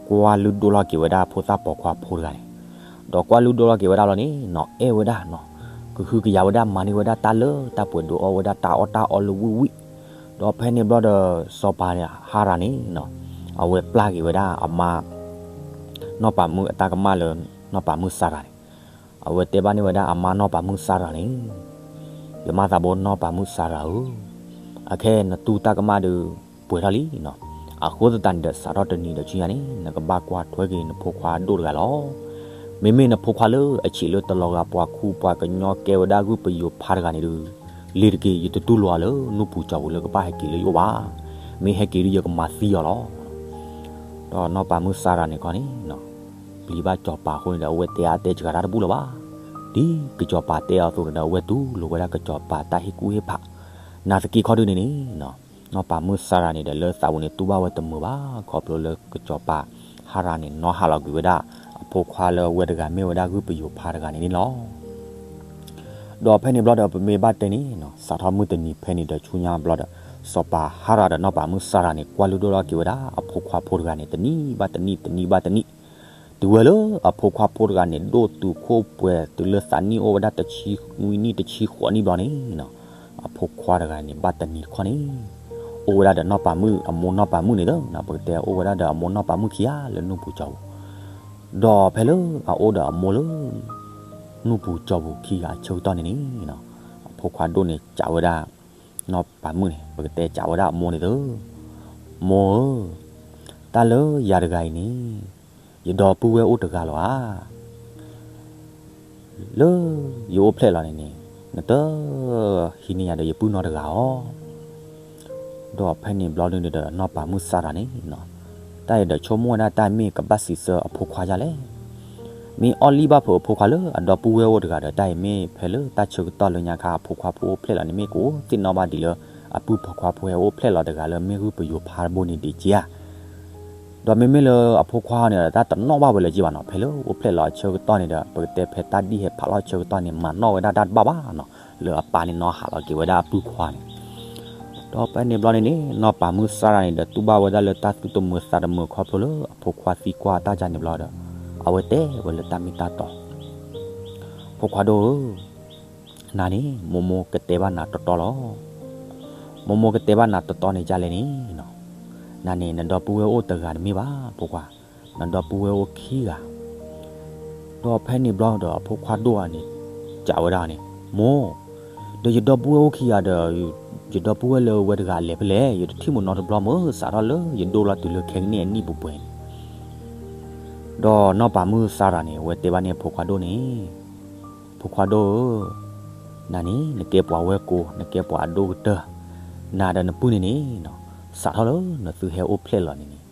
ကွၢ်လုၢ်ဒိၣ်လီၤက့ၤဝဲဒၣ်ဖိသၣ်ပိာ်ခွါဖိတဂၤန့ၣ်, ဒီးကွၢ်လုၢ်ဒိၣ်လီၤက့ၤဝဲဒၣ်လီၤန့ၣ်နီၤ အဲၣ်ဝဲဒၣ်နီၤ, ကဟုကယာ်ဝဲဒၣ်မၤန့ၢ်ဝဲဒၣ်တၢ်လၢတၢ်ပှဲၤဒိးအီၣ်ဝဲဒၣ်တၢ်အီၣ်တၢ်အီလၢဝံၣ်ဝံၣ်, ဒီးဖဲန့ၣ်ဘျီဒီး စီၤပၤဟါရၤန့ၣ်နီၤ အဝဲပျၢ်က့ၤဝဲဒၣ်အမါ နီၢ်ပၤမုၣ်အတၢ်ကမၣ်လၢ နီၢ်ပၤမုၣ်စၤရၤန့ၣ်, အဝဲတဲဘၣ်န့ၢ်ဝဲဒၣ်အမါနီၢ်ပၤမုၣ်စၤရၤန့ၣ်, ယမါသးဘိနီၢ်ပၤမုၣ်စၤရၤဧၢ, အခဲနတူၢ်တၢ်ကမၣ်ဒီး ပှဲၤထီၣ်လံနီၤ, အဃိသတးန့ၣ်ဒီး စးထီၣ်တနံၤဒီးဆူညါန့ၣ် နကဘၣ်ကွၢ်ထွဲက့ၤနဖိခွါဒိၣ်တဂၤလီၤ. မ့မ့ၢ်နဖိခွါလၢအဆံးလၢတလီၤဂာ်ပှၤခူပှၤကညီကဲဝဲဒၣ်ဂုၢ်ပယိၤဖါတဂၤန့ၣ်ဒီး လ့ၤတက့ၤ ယတတူၢ်လိာ်အီၤလၢနူၢ်ပူၤကၠီၤပူၤလၢကဘၣ်ဟဲက့ၤလၢယအိၣ်ဘၣ်, မ့ၢ်ဟဲက့ၤဒီးယကမၤသံအီၤလီၤ. ဒီးနီၢ်ပၤမုၣ်စၤရၤန့ၣ်ခီန့ၣ် ပျံၤဘၣ်စီၤပၤအဃိန့ၣ်ဒီး အဝဲတဲအါတဲစှၤတၢ်တဘူၣ်လၢၤဘၣ်, ဒ်ကစီၤပၤတဲအီၤအသိးန့ၣ်ဒီး အဝဲတူၢ်လိာ်ဝဲဒၣ်ကစီၤပၤတၢ်ဟ့ၣ်ကူၣ်ဟ့ၣ်ဖး, နာ်သက့ခီဒုန့ၣ်န့ၣ် နီၢ်ပၤမုၣ်စၤရၤန့ၣ်ဒီး လၢသးပူၤန့ၣ်တူၢ်ဘၣ်ဝဲတမုာ်ဘၣ် ခီဖျိလၢကစီၤပၤဟါရၤန့ၣ် နီၢ်ဟးလီၤကွံာ်ဝဲဒၣ် အဖိခွါလၢအဝဲတဂၤမ့ၢ်ဝဲဒၣ်ဂုၢ်ပယိၤဖါတဂၤန့ၣ်န့ၣ်လီၤ. ဒီးဖဲန့ၣ်ဘျီဒီး ပမ့ၢ်ဘၣ်တဲန့ၣ် စးထီၣ်မုၢ်တနံၤဖဲန့ၣ်ဒီးဆူညါဘျီဒီး စီၤပၤဟါရၤဒီးနီၢ်ပၤမုၣ်စၤရၤန့ၣ် ကွၢ်လုၢ်ဒိၣ်ထီၣ်က့ၤဝဲဒၣ်အဖိခွါဖိတဂၤန့ၣ် တနံၣ်ဘၣ်တနံၣ် တနံၣ်ဘၣ်တနံၣ်, တုၤဝဲလၢအဖိခွါဖိတဂၤန့ၣ် ဒိၣ်တုာ်ခိၣ်ပှဲၤ တုၤလၢသးနံၣ်အိၣ်ဝဲဒၣ်တဆံနွံနံၣ်တဆံဃိးနံၣ်ဘျီန့ၣ် အဖိခွါတဂၤန့ၣ် ဘၣ်တနံၤတခီန့ၣ် အိၣ်ဝဲဒၣ်ဒီးနီၢ်ပၤမုၣ် အမိၢ်နီၢ်ပၤမုၣ်န့ၣ်ဒီး ပကတဲအိၣ်ဝဲဒၣ်ဒီးအမိၢ်နီၢ်ပၤမုၣ်ခံဂၤလၢနူၢ်ပူၤကၠီၤပူၤ, ဒီးဖဲလၢအအိၣ်ဒီးအမိၢ်လၢ နူၢ်ပူၤကၠီၤပူၤခံဂၤအဆၢကတီၢ်န့ၣ်န့ၣ် အဖိခွါဒိၣ်န့ၣ် စံးဝဲဒၣ် နီၢ်ပၤမုၣ်န့ၣ် ပကတဲစံးဝဲဒၣ်အမိၢ်န့ၣ်ဒီး မိၢ်ဧၢ, တၢ်လၢယၤတဂၤအံၤန့ၣ် ယဒီပုၢ်ဝဲၢ်အိၣ်တဂၤလီၤဧါ. လၢယအိၣ်ဖျဲၣ်လီၤန့ၣ်န့ၣ် နတဟံးန့ၢ်ယၤဒီးယပုၢ်နီတဂၤအီၤ. ဒီးဖဲန့ၣ်ဘျီဒုန့ၣ်ဒီး နီၢ်ပၤမုၣ်စၤရၤန့ၣ် တၢ်အံၤဒီးဆိကမိၣ်ဝဲဒၣ်တၢ်မ့ၢ်ကဘၣ်စံးဆၢအဖိခွါယါလဲၣ်. မ့ၢ်အီၣ်လံၣ်ဘၣ်ဖုးအဖိခွါလၢအဒီပုၢ်ဝဲၢ်အိၣ်တဂၤဒီး တၢ်အံၤမ့ၢ်ဖဲလၢတၢ်ဆၢကတီၢ်လၢညါခါ အဖိခွါဖိအိၣ်ဖျဲၣ်လီၤန့ၣ် မ့ၢ်ကအိၣ်သ့ၣ်နီၣ်ဘၣ်ဒံးလၢအပုၢ်ဖိခွါဖိဟဲအိၣ်ဖျဲၣ်လီၤတဂၤလၢမ့ၢ်ဂုၢ်ပယိၤဖါတဘိန့ၣ်ဒံးက့ဧါ. ဒီးမ့မ့ၢ်လၢအဖိခွါန့ၣ်ဒီး တၢ်တနီၣ်ဘၣ်ဝဲလၢၤက့ဘၣ်နီၤ, ဖဲလၢအိၣ်ဖျဲၣ်လီၤအဆၢကတီၢ်န့ၣ်ဒီး ပကတဲဖဲတၢ်ဒ်ဟဲဖးလီၤအဆၢကတီၢ်န့ၣ် မၤနီၣ်ဝဲဒၣ်တၢ်တဘၣ်ဘၣ်နီၤ, လၢအပၢ်န့ၣ်နီၢ်ဟးလီၤက့ၤဝဲဒၣ်အပုၢ်ခွါန့ၣ် ဒီးဖဲန့ၣ်ဘျီန့ၣ်န့ၣ် နီၢ်ပၤမုၣ်စၤရၤန့ၣ်ဒီး တူၢ်ဘၣ်ဝဲဒၣ်လၢတၢ်သူၣ်တမုာ်သးတမုာ်ခီဖျိလၢအဖိခွါသံကွၢ်အတၢ်ယါန့ၣ်ဘျီဒီး အဝဲတဲဝဲလၢတၢ်မ့ၢ်တၢ်တီ, ဖိခွါဒိၣ်ဧၢ, နၤန့ၣ် မိၢ်မိၢ်ကတဲဘၣ်နၤတီတီလီၤ. မိၢ်မိၢ်ကတဲဘၣ်နၤတီတီန့ၣ်ဒ်လဲၣ်န့ၣ်, နၤန့ၣ် နဒီပုၢ်ဝဲၢ်အိၣ်တဂၤတမ့ၢ်ဘၣ် ဖိခွါ, နဒီပုၢ်ဝဲၢ်အိၣ်ခံဂၤ ဒီးဖဲန့ၣ်ဘျီဒီးအဖိခွါဒိၣ်ဧါန့ၣ် စံးဝဲဒၣ်န့ၣ်, မိၢ်, ဒီးယဒီပုၢ်ဝဲၢ်အိၣ်ခံဂၤဒီး ယဒီပုၢ်ဝဲၢ်လၢဝဲတဂၤအလဲၤဖဲလဲၣ်, ယတထံၣ်မုၢ်နီတဘျီမ့ၢ် စးထီၣ်လၢယဒိၣ်လီၤတုၤလၢခဲကနံၣ်အနံၣ်ပှဲၤပှဲၤန့ၣ်. ဒီးနီၢ်ပၤမုၣ်စၤရၤန့ၣ် အဝဲတဲဘၣ်န့ၣ်အဖိခွါဒိၣ်န့ၣ်, ဖိခွါဒိၣ်ဧၢ, နၤန့ၣ် နကဲပှၤဝဲၢ်ကိ, နကဲပှၤအဒိၣ်ကတၢၢ်, နၤဒီးနပုၢ်န့ၣ်န့ၣ်, စးထီၣ်လၢနသုဟဲအိၣ်ဖျဲၣ်လီၤန့ၣ်န့ၣ်,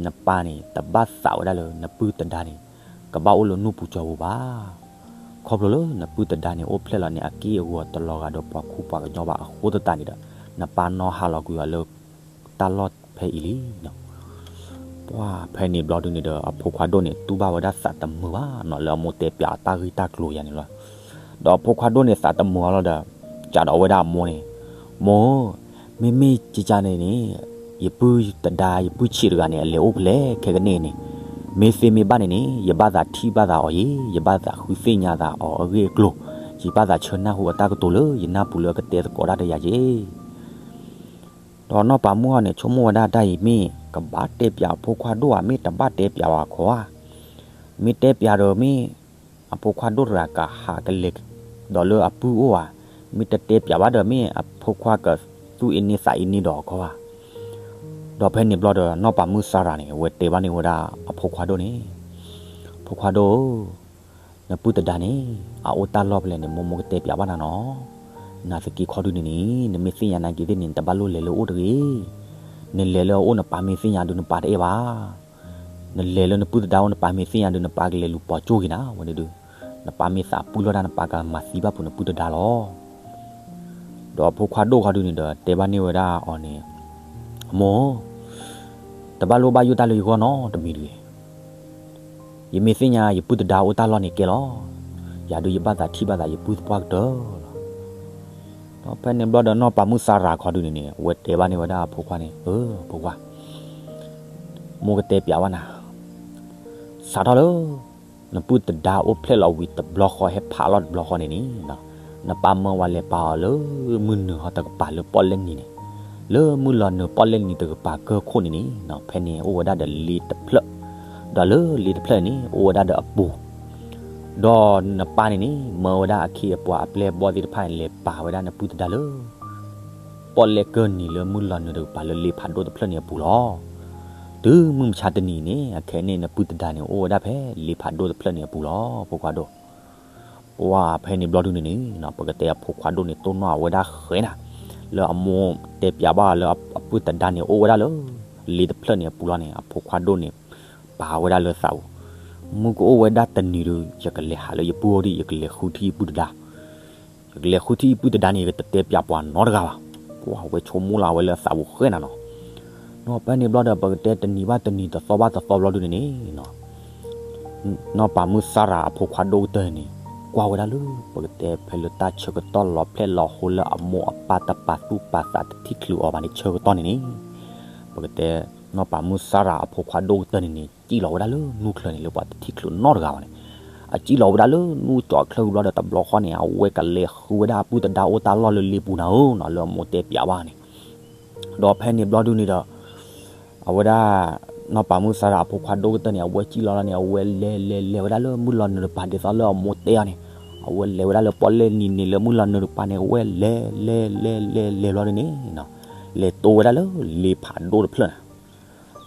နပၢ်န့ၣ် တဘၣ်သးဝဲဒၣ်လၢနပုၢ်တဒါန့ၣ် ကဘၣ်အိၣ်လၢနူၢ်ပူၤကၠီပူၤဘၣ်. ခီဖျိလၢနပုၢ်တဒါန့ၣ် အိၣ်ဖျဲၣ်လီၤန့ၣ် အက့ၢ်အဂီၤတလီၤဂာ်ဒီးပှၤခူပှၤကညီဘၣ်အဃိသတးန့ၣ်ဒီး, နပၢ်နီၢ်ဟးလီၤကွံာ်အီၤလၢ တၢ်လီၢ်ဖဲအံၤလံ. ပှၢ်ဖဲန့ၣ်ဘျီဒုန့ၣ်ဒီး အဖိခွါဒိၣ်န့ၣ် တူၢ်ဘၣ်ဝဲဒၣ်သးတမုာ်ဘၣ်နီၤ လၢအမိၢ်တဲပၠးအီၤတၢ်ဂ့ၢ်တၢ်ကျိၤယၤန့ၣ်လီၤ. ဒီးအဖိခွါဒိၣ်န့ၣ်သးတမုာ်အီၤလီၤဒီး, ကးဒီးဝဲဒၣ်အမိၢ်န့ၣ်, မိၢ်ဧၢ, မ့မ့ၢ်ကကန့ၣ်န့ၣ်, ယပုၢ်တဒါ ယပုၢ်ဆံးတဂၤန့ၣ် အလဲၤအိၣ်ဖဲလဲၣ်ခဲကနံၣ်အံၤန့ၣ်, မ့ၢ်သ့မ့ၢ်ဘၣ်န့ၣ်န့ၣ် ယဘၣ်သးထံၣ်ဘၣ်သးအီၤယ့, ယဘၣ်သးဃုသ့ၣ်ညါသးအီၤအဂ့ၢ်အကျိၤ, ယဘၣ်သးဆၢနၢ်ဟူအတၢ်ကတိၤလၢယနၢ်ပူၤလၢအကတဲသကိးတၢ်ဒီးယၤယ့. ဒီးနီၢ်ပၤမုၣ်ဟီန့ၣ် ဆိကမိၣ်ဝဲဒၣ်တၢ်အံၤမ့ၢ် ကဘၣ်တဲပၠးအဖိခွါဒိၣ်ဧါ မ့ၢ်တဘၣ်တဲပၠးအီၤအခီဧါ. မ့ၢ်တဲပၠးဒီးမ့ၢ် အဖိခွါဒိၣ်တဂၤကဟးကလဲၤ ဒီးလၢအပုၢ်အိၣ်ဧါ, မ့ၢ်တတဲပၠးဘၣ်ဒီးမ့ၢ် အဖိခွါကသူၣ်အ့န့သးအ့န့ဒီးအခီဧါ. ဒီးဖဲန့ၣ်ဘျီဒီး နီၢ်ပၤမုၣ်စၤရၤန့ၣ် အဝဲတဲဘၣ်န့ၢ်ဝဲဒၣ်အဖိခွါဒိၣ်န့ၣ်, ဖိခွါဒိၣ်ဧၢ, နပုၢ်တဒါန့ၣ် အအိၣ်တၢ်လီၢ်ဖဲလဲၣ်န့ၣ် မိၢ်မိၢ်ကတဲပၠးဘၣ်နၤနီၤ. နာ်သက့ခီဒုန့ၣ်န့ၣ် နမ့ၢ်သ့ၣ်ညါနာ်က့ၤသ့ၣ်န့ၣ် နတဘၣ်လိၣ်လဲၤလၢအအိၣ်တဂ့ၤ. နလဲၤလၢအအိၣ်နပၢ်မ့ၢ်သ့ၣ်ညါဒုးနပၢ်တအဲၣ်ဘၣ်. နလဲၤလၢနပုၢ်တဒါအိၣ်နပၢ်မ့ၢ်သ့ၣ်ညါဒုး နပၢ်ကလဲၤလူၤပိာ်ကၠိက့ၤနၤဝဲန့ၣ်ဒုး, နပၢ်မ့ၢ်သးပုၢ်လီၤဒၣ် နပၢ်ကမၤသံဘၣ်ဖိနပုၢ်တဒါလီၤ. ဒီးအဖိခွါဒိၣ်ခီဒုန့ၣ်ဒီး တဲဘၣ်န့ၢ်ဝဲဒၣ်အီၤန့ၣ်, မိၢ်, တဘၣ်လိၣ်ဘၣ်ယိၣ်တၢ်လၢယဂီၢ်နီတမံၤတဂ့ၤ. ယမ့ၢ်သ့ၣ်ညါယပုၢ်တဒါအိၣ်တၢ်လီၢ်န့ၣ်ကဲလီၤ. ယၤဒုးယဘၣ်သးထံၣ်ဘၣ်သးယပုၢ်သပှၢ်ကတၢၢ်လီၤ. ဒီးဖဲန့ၣ်ဘျီဒီးနီၢ်ပၤမုၣ်စၤရၤခီဒုန့ၣ်န့ၣ် အဝဲတဲဘၣ်န့ၢ်ဝဲဒၣ်အဖိခွါန့ၣ်, အၢ ဖိခွါ, မိၢ်ကတဲပၠးဘၣ်နၤ, စးထီၣ်လၢ နပုၢ်တဒါအိၣ်ဖျဲၣ်လီၤဝံၤတဘျီဃီ ဟဲဖးလီၤတဘျီဃီန့ၣ်န့ၣ်, နပၢ်မၢဝဲလဲၤပာ်အီၤလၢမုၢ်နုာ်ဟီတကပၤလၢပီၣ်လဲၣ်နံၤန့ၣ်, လၢမုၢ်လီၤနုာ်ပီၣ်လဲၣ်နံၤတကပၤကၢၢ်ခိၣ်န့ၣ်န့ၣ်, ဖဲန့ၣ်အိၣ်ဝဲဒၣ်ဒီးလ့တဖျၢၣ်, ဒီးလၢလ့တဖျၢၣ်န့ၣ် အိၣ်ဝဲဒၣ်ဒီးအပူၤ, ဒီးနပၢ်န့ၣ်န့ၣ် မၢဝဲဒၣ်အခ့အပှၤအပျဲၢ်အဘီၣ်သ့ၣ်တဖၣ်န့ၣ် လဲၤပာ်ဝဲဒၣ်နပုၢ်တဒါလၢ ပီၣ်လဲၣ်ကၢၢ်နံၤလၢမုၢ်လီၤနုာ်တကပၤလၢလ့ဖးဒိၣ်တဖျၢၣ်န့ၣ်အပူၤလီၤ. တုၤမုၢ်မဆါတနံၤန့ၣ် အခဲအံၤန့ၣ်နပုၢ်တဒါန့ၣ် အိၣ်ဝဲဒၣ်ဖဲလ့ဖးဒိၣ်တဖျၢၣ်န့ၣ်အပူၤလီၤ ဖိခွါဒိၣ်. ပှၢ်ဖဲန့ၣ်ဘျီဒုန့ၣ်န့ၣ် ပကတဲအဖိခွါဒိၣ်န့ၣ် တိၢ်နီၣ်အဝဲဒၣ်ဃဲနၤ, လၢအမိၢ်တဲပၠးဘၣ်လၢအပုၢ်တဒါန့ၣ် အိၣ်ဝဲဒၣ်လၢ လ့တဖျၢၣ်န့ၣ်အပူၤလီၤန့ၣ် အဖိခွါဒိၣ်န့ၣ် ပာ်ဝဲဒၣ်လၢသးပူၤ, မုၢ်ကအိၣ်ဝဲဒၣ်တနံၤဒီး ယကလဲၤဟးလၢယပုၢ်အိၣ်ဒံး ယကလဲၤဃုထံၣ်ယပုၢ်တဒါ ယကလဲၤဃုထံၣ်ယပုၢ်တဒါန့ၣ် ယကတတဲပၠးပှၤနီတဂၤဘၣ်. ပှၢ်ဝဲဆိကမိၣ်လီၤဝဲလၢအသးပူၤဃဲနၤနီၤ. နီၤဖဲန့ၣ်ဘျီဒီး ပကတဲတနံၤဘၣ်တနံၤတသီဘၣ်တသီဘျီဒုန့ၣ်န့ၣ် နီၢ်ပၤမုၣ်စၤရၤအဖိခွါဒိၣ်ကတၢၢ်န့ၣ် ကွၢ်ဝဲဒၣ်လၢ ပကတဲဖဲလၢတၢ်ဆၢကတီၢ်လီၤဖျဲၣ်လီၤဟိလၢအမိၢ်အပၢ်တပာ်သူၣ်ပာ်သးတထံၣ်ချုးအီၤဘၣ်န့ၣ် ဆၢကတီၢ်န့ၣ်န့ၣ် ပကတဲ နီၢ်ပၤမုၣ်စၤရၤအဖိခွါဒိၣ်ကတၢၢ်န့ၣ်န့ၣ် စံၣ်လီၤဝဲဒၣ်လၢနူၢ်ချၢန့ၣ် လၢပှၤတထံၣ်ချုးနီတဂၤဘၣ်န့ၣ် အစံၣ်လီၤဝဲဒၣ်လၢနူၢ်ကၠီချၢဘျီဒီးတဘျီဃီန့ၣ် အဝဲကလဲၤဃုဝဲဒၣ်အပုၢ်တဒါအိၣ်တၢ်လီၢ်လၢလ့ပူၤနၤဧၢနီၤ လၢအမိၢ်တဲပၠးဘၣ်န့ၣ် ဒီးဖဲန့ၣ်ဘျီဒုန့ၣ်ဒီး အဝဲဒၣ် နီၢ်ပၤမုၣ်စၤရၤအဖိခွါဒိၣ်ကတၢၢ်န့ၣ် အဝဲစံၣ်လီၤလီၤန့ၣ် အဝဲလဲၤလဲၤလဲၤဝဲဒၣ်လၢမုၢ်လီၤနုာ်တပၤ ဒ်သိးလၢအမိၢ်တဲအီၤန့ၣ် အဝဲလဲၤဝဲဒၣ်လၢပီၣ်လဲၣ်နံၤန့ၣ် လၢမုၢ်လီၤနုာ်တပၤန့ၣ် အဝဲလဲၤလဲၤလဲၤလဲၤလဲၤဘျီဒုန့ၣ် လဲၤတိဝဲဒၣ်လၢလ့ဖးဒိၣ်တဖျၢၣ်န့ၣ်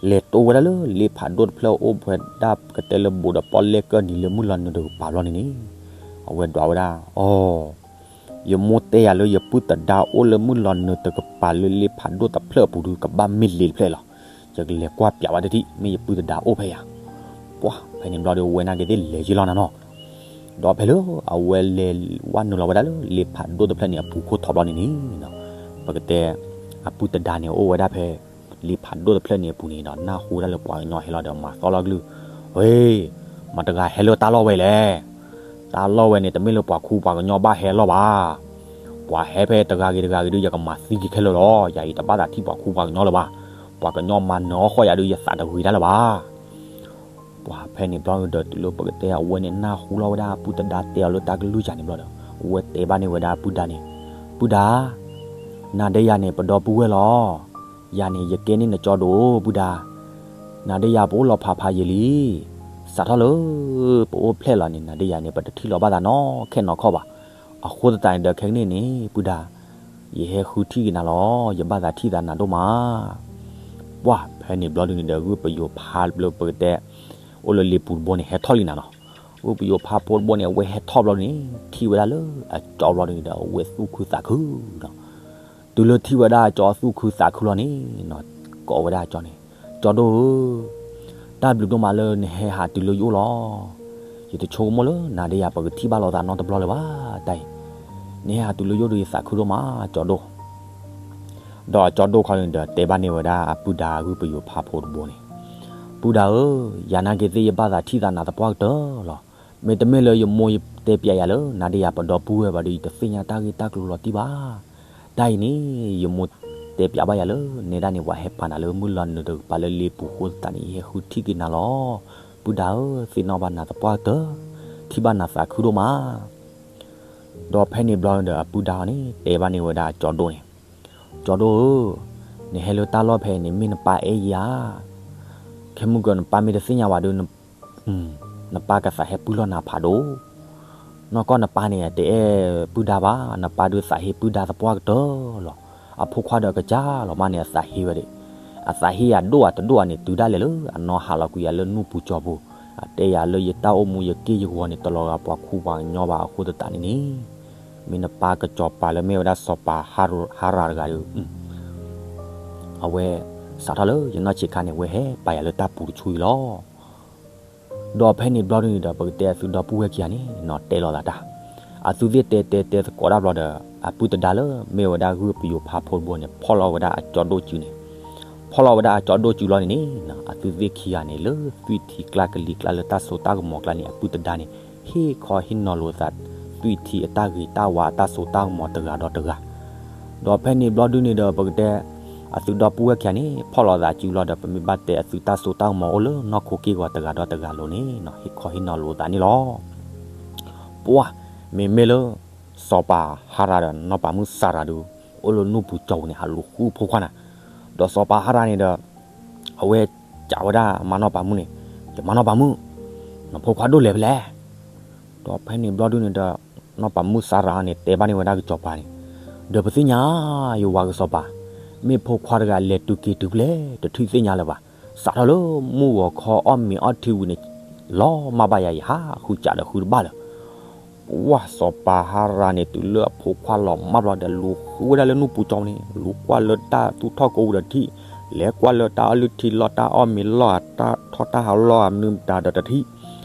လဲၤတိဝဲဒၣ်လၢလ့ဖးဒိၣ်တဖျၢၣ်အိၣ်ဖဲဒၣ်ပကတဲလၢဘူးဒီးပီၣ်လဲၣ်ကၢၢ်နံၤလၢမုၢ်လီၤနုာ်တကပၤဘျီန့ၣ်န့ၣ် အဝဲဒွးဝဲဒၣ် အီ ယမိၢ်တဲယၤလၢယပုၢ်တဒါအိၣ်လၢမုၢ်လီၤနုာ်တကပၤလၢလ့ဖးဒိၣ်တဖျၢၣ်အပူၤဒု ကဘၣ်မ့ၢ်လ့တဖျၢၣ်လီၤ. ယကလဲၤကွၢ်ပၠးဝဲတထံၣ် မ့ၢ်ယပုၢ်တဒါအိၣ်ဖဲယၤ ပှၢ်ဖဲန့ၣ်ဘျီဒီးဝဲနာ်က့ၤသ့ၣ်လဲၤယ့လီၤနၤနီၤ ဒီးဖဲလၢအဝဲလဲၤဝဲနုာ်လီၤဝဲဒၣ်လၢလ့ဖးဒိၣ်တဖျၢၣ်န့ၣ်အပူၤခိၣ်ထီၣ်ဘျီန့ၣ်န့ၣ် ပကတဲ အပုၢ်တဒါန့ၣ်အိၣ်ဝဲဒၣ်ဖဲ လ့ဖးဒိၣ်တဖျၢၣ်န့ၣ်အပူၤန့ၣ်ဒီး နၢ်ဟူဒၣ်လၢပှၤကညီဟဲလီၤဒီးမၤသီလီၤကလုၢ်, ဝ့, မတၤတဂၤဟဲလၢတၢ်လီၢ်ဝဲလဲၣ်. တၢ်လီၢ်ဝဲန့ၣ်တမ့ၢ်လၢပှၤခူပှၤကညီဘၣ်ဟဲလီၤဘၣ်. ပှၤဟဲဖဲတဂၤဂ့ၤတဂၤဂ့ၤဒုး ယကမၤသံက့ၤခဲလၢာ်လီၤ. ယၤအံၤတဘၣ်သးထံၣ်ပှၤခူပှၤကညီလၢၤဘၣ်. ပှၤကညီမၤနၢၤအီၣ်ဃီယၤဒုး ယသးတဂ့ၤတၢ်လၢၤဘၣ်. ပှၤဖဲန့ၣ်ဘျီဒီး တုၤလၢပကတဲအဝဲန့ၣ် နၢ်ဟူလီၤဝဲဒၣ်အပုၢ်တဒါတဲအီၤလၢတၢ်ကလုၢ်ယၤန့ၣ်ဘျီဒီး အဝဲတဲဘၣ်န့ၢ်ဝဲဒၣ်အပုၢ်ဒါန့ၣ်, ပုၢ်ဒါ, နၤဒီးယၤန့ၣ် ပဒီပုၢ်ဝဲၢ်လီၤ. ယၤန့ၣ် ယကဲန့ၢ်နကၠီဒိၣ် ပုၢ်ဒါ, နၤဒီးယၤပအိၣ်လီၤဖးဖးယံာ်လံ. စးထီၣ်လၢ ပအိၣ်ဖျဲၣ်လီၤန့ၣ် နၤဒီးယၤန့ၣ် ပတထံၣ်လီၤဘၣ်သးနီခဲနီၢ်ခီဘၣ်. အဃိသတးန့ၣ်ဒီး ခဲကနံၣ်န့ၣ် ပုၢ်ဒါ, ယဟဲဃုထံၣ်က့ၤနၤလီၤ. ယဘၣ်သးထံၣ်သးနၤဒိၣ်မး. ပှၢ်ဖဲန့ၣ်ဘျီဒုန့ၣ်ဒီး ဂုၢ်ပယိၤဖးလၢပကတဲ အိၣ်လၢလ့ပူၤတဘိန့ၣ် ဟဲထီၣ်လံနၤနီၤ. ဂုၢ်ပယိၤဖးဖိတဘိန့ၣ် အဝဲဟဲထီၣ်ဘျီန့ၣ် ထံၣ်ဝဲဒၣ်လၢအကၠီဘျီန့ၣ်ဒီး အဝဲသူၣ်ခုသးခုနီၤ. တုၤလၢထံၣ်ဝဲဒၣ်အကၠီသူၣ်ခုသးခုလီၤန့ၣ်နီၤ, ကိးဝဲဒၣ်အကၠီန့ၣ်, ကၠီဒိၣ်ဧၢ, တၢ်ဘျုးဒိၣ်မးလၢနဟဲဟးတုၤလၢယအိၣ်လီၤ. ယတဆိကမိၣ်လၢနၤဒီးယၤပကထံၣ်ဘၣ်လိာ်သးနီတဘျီလၢၤဘၣ် တၢ်အံၤ, နဟဲဟးတုၤလၢယအိၣ်ဒီးယသးခုဒိၣ်မး ကၠီဒိၣ်. ဒီးအကၠီဒိၣ်ခီန့ၣ်ဒီးတဲဘၣ်န့ၢ်ဝဲဒၣ်အပုၢ်ဒါဂုၢ်ပယိၤဖးဖိတဘိန့ၣ်, ပုၢ်ဒါဧၢ, ယၤနာ်က့ၤသ့ၣ်ယဘၣ်သးထံၣ်သးနၤသပှၢ်ကတၢၢ်လီၤ. မ့တမ့ၢ်လၢယမိၢ်တဲပျးယၤလၢ နၤဒီးယၤပဒီပုၢ်ဝဲၢ်ဘၣ်ဒီး ယတသ့ၣ်ညါတၢ်ဂ့ၢ်တၢ်ကျိၤလီၤတံၢ်ဘၣ်. တၢ်အံၤန့ၣ် ယမိၢ်တဲပျးဘၣ်ယၤလၢ နဲဒၣ်န့ၣ် ပှၤဟဲပာ်နၤလၢမုၢ်လီၤနုာ်တကပၤလၢလ့ပူၤဃိသတးန့ၣ် ယဟဲဃုထံၣ်က့ၤနၤလီၤ. ပုၢ်ဒါဧၢ, သ့ၣ်နီၣ်ဘၣ်နၤသပှၢ်ကတၢၢ်, ထံၣ်ဘၣ်နၤသးခုဒိၣ်မး. ဒီးဖဲန့ၣ်ဘျီဒီး အပုၢ်ဒါအီၤန့ၣ် တဲဘၣ်န့ၢ်ဝဲဒၣ်ကၠီဒိၣ်န့ၣ်, ကၠီဒိၣ်ဧၢ, နဟဲလၢတၢ်လီၢ်ဖဲအံၤန့ၣ် မ့ၢ်နပၢ်အဲၣ်ယၤဧါ. ခဲမုၢ်ကၢနပၢ်မ့ၢ်တသ့ၣ်ညါဘၣ်ဒီး နပၢ်ကသးဟ့ပုၢ်လီၢ်နၤဖးဒိၣ်. နီၢ်ကီၢ်နပၢ်န့ၣ် တအဲၣ်ပုၢ်ဒါဘၣ်, နပၢ်ဒုးသးဟ့ပုၢ်ဒါသပှၢ်ကတၢၢ်လီၤ. အဖိခွါဒီးကစၢ်လီၤမးန့ၣ် အသးဟ့ဝဲဒၣ်, အသးဟ့ယၤဒိၣ်အတဒိၣ်ဧါန့ၣ် တုၤဒၣ်လဲာ်လၢအနီၢ်ဟးလီၤကွံာ်ယၤလၢနူၢ်ပူၤကၠီပူၤ, အတဲယၤလၢယတၢ်အိၣ်မူယက့ၢ်ယဂီၤန့ၣ် တလီၤဂာ်ပှၤခူပှၤကညီဘၣ်အဃိသတးန့ၣ်န့ၣ်, မ့ၢ်နပၢ်ကစီၤပၤလၢမ့ၢ်ဝဲဒၣ်စီၤပၤဟါရၤတဂၤဒီး အဝဲစးထီၣ်လၢယနီၢ်ဆံးခါန့ၣ် အဝဲဟဲပာ်ယၤလၢတၢ်ပူၤတဆူအံၤလီၤ. ဒီးဖဲန့ၣ်ဘျီဒုန့ၣ်ဒီး ပကတဲအသုဒီပုၢ်ဝဲၢ်ခံဂၤန့ၣ်နီၤ တဲလိာ်သးတၢ်, အသုသ့ၣ်တဲတဲတဲသကိးတၢ်ဘျီဒီး အပုၢ်တဒါလၢမ့ၢ်ဝဲဒၣ်ဂုၢ်ပယိၤဖးဖိတဘိန့ၣ် ဖီၣ်လီၤဝဲဒၣ်အကၠီဒိၣ်စုန့ၣ်, ဖီၣ်လီၤဝဲဒၣ်အကၠီဒိၣ်စုလီၤန့ၣ်န့ၣ် အသုသ့ၣ်ခံဂၤန့ၣ် လၢသွံၣ်ထံကျါကလံၤကျါလၢတၢ်စိတၢ်ကမီၤကျါန့ၣ် အပုၢ်တဒါန့ၣ် ဟ့ၣ်ခီဟ့ၣ်နီၤလိာ်သး သွံၣ်ထံအတၢ်ဂ့ၤတၢ်ဝါအတၢ်စိတၢ်ကမီၤတဂၤဒီးတဂၤ ဒီးဖဲန့ၣ်ဘျီဒုန့ၣ်ဒီး ပကတဲ အသုဒီပုၢ်ဝဲၢ်ခံဂၤန့ၣ် ဖီၣ်လိာ်သးစုလီၤဒီး ပမ့ၢ်ဘၣ်တဲအသုတၢ်စိတၢ်ကမီၤအိၣ်လၢနီၢ်ခိက့ၢ်ဂီၤတဂၤဒီးတဂၤလိၤန့ၣ်နီၤ ဟ့ၣ်ခီဟ့ၣ်နီၤလိာ်သးန့ၣ်လီၤ. ပှၢ် မ့မ့ၢ်လၢ စီၤပၤဟါရၤဒီးနီၢ်ပၤမုၣ်စၤရၤဒု အိၣ်လၢနူၢ်ပူၤကၠီပူၤန့ၣ် ဟးလူၤဃုဖိခွါနၤ, ဒီးစီၤပၤဟါရၤန့ၣ်ဒီး အဝဲကးဝဲဒၣ်မါနီၢ်ပၤမုၣ်န့ၣ်, ယမါနီၢ်ပၤမုၣ်, နဖိခွါဒိၣ်လဲၣ်ဖဲလဲၣ်. ဒီးဖဲန့ၣ်ဘျီဒုန့ၣ်ဒီး နီၢ်ပၤမုၣ်စၤရၤန့ၣ် တဲဘၣ်န့ၢ်ဝဲဒၣ်ကစီၤပၤန့ၣ်, ဒီးပသ့ၣ်ညါ ယဝၤကစီၤပၤ, မ့ၢ်ဖိခွါတဂၤလဲၤတုၤက့ၤတုၤဖဲလဲၣ် တထံၣ်သ့ၣ်ညါလၢၤဘၣ်. စးထီၣ်လၢမုၢ်ဂီၤခီအီၣ်မ့ၤအီထံဝံၤန့ၣ် လီၤမၢ်ဘၣ်ယၤ ယဟးဃုကးဒီးဃုတဘၣ်လၢၤ ပှၢ်စီၤပၤဟါရၤန့ၣ် တုၤလၢအဖိခွါလီၤမၢ်ဘျီဒီး လူၤဃုဝဲဒၣ်လၢနူၢ်ပူၤကၠီပူၤန့ၣ် လူၤကွၢ်လၢတၢ်သူၣ်ထီၣ်ကိးပူၤဒီးတထံၣ်, လဲၤကွၢ်လၢတၢ်အီၣ်လုၢ်ထံလီၢ် တၢ်အီၣ်မ့ၤလီၢ် တၢ်ထီၣ်တၢ်ဟးလီၢ်အမနုၤမတၤဒီးတထံၣ်,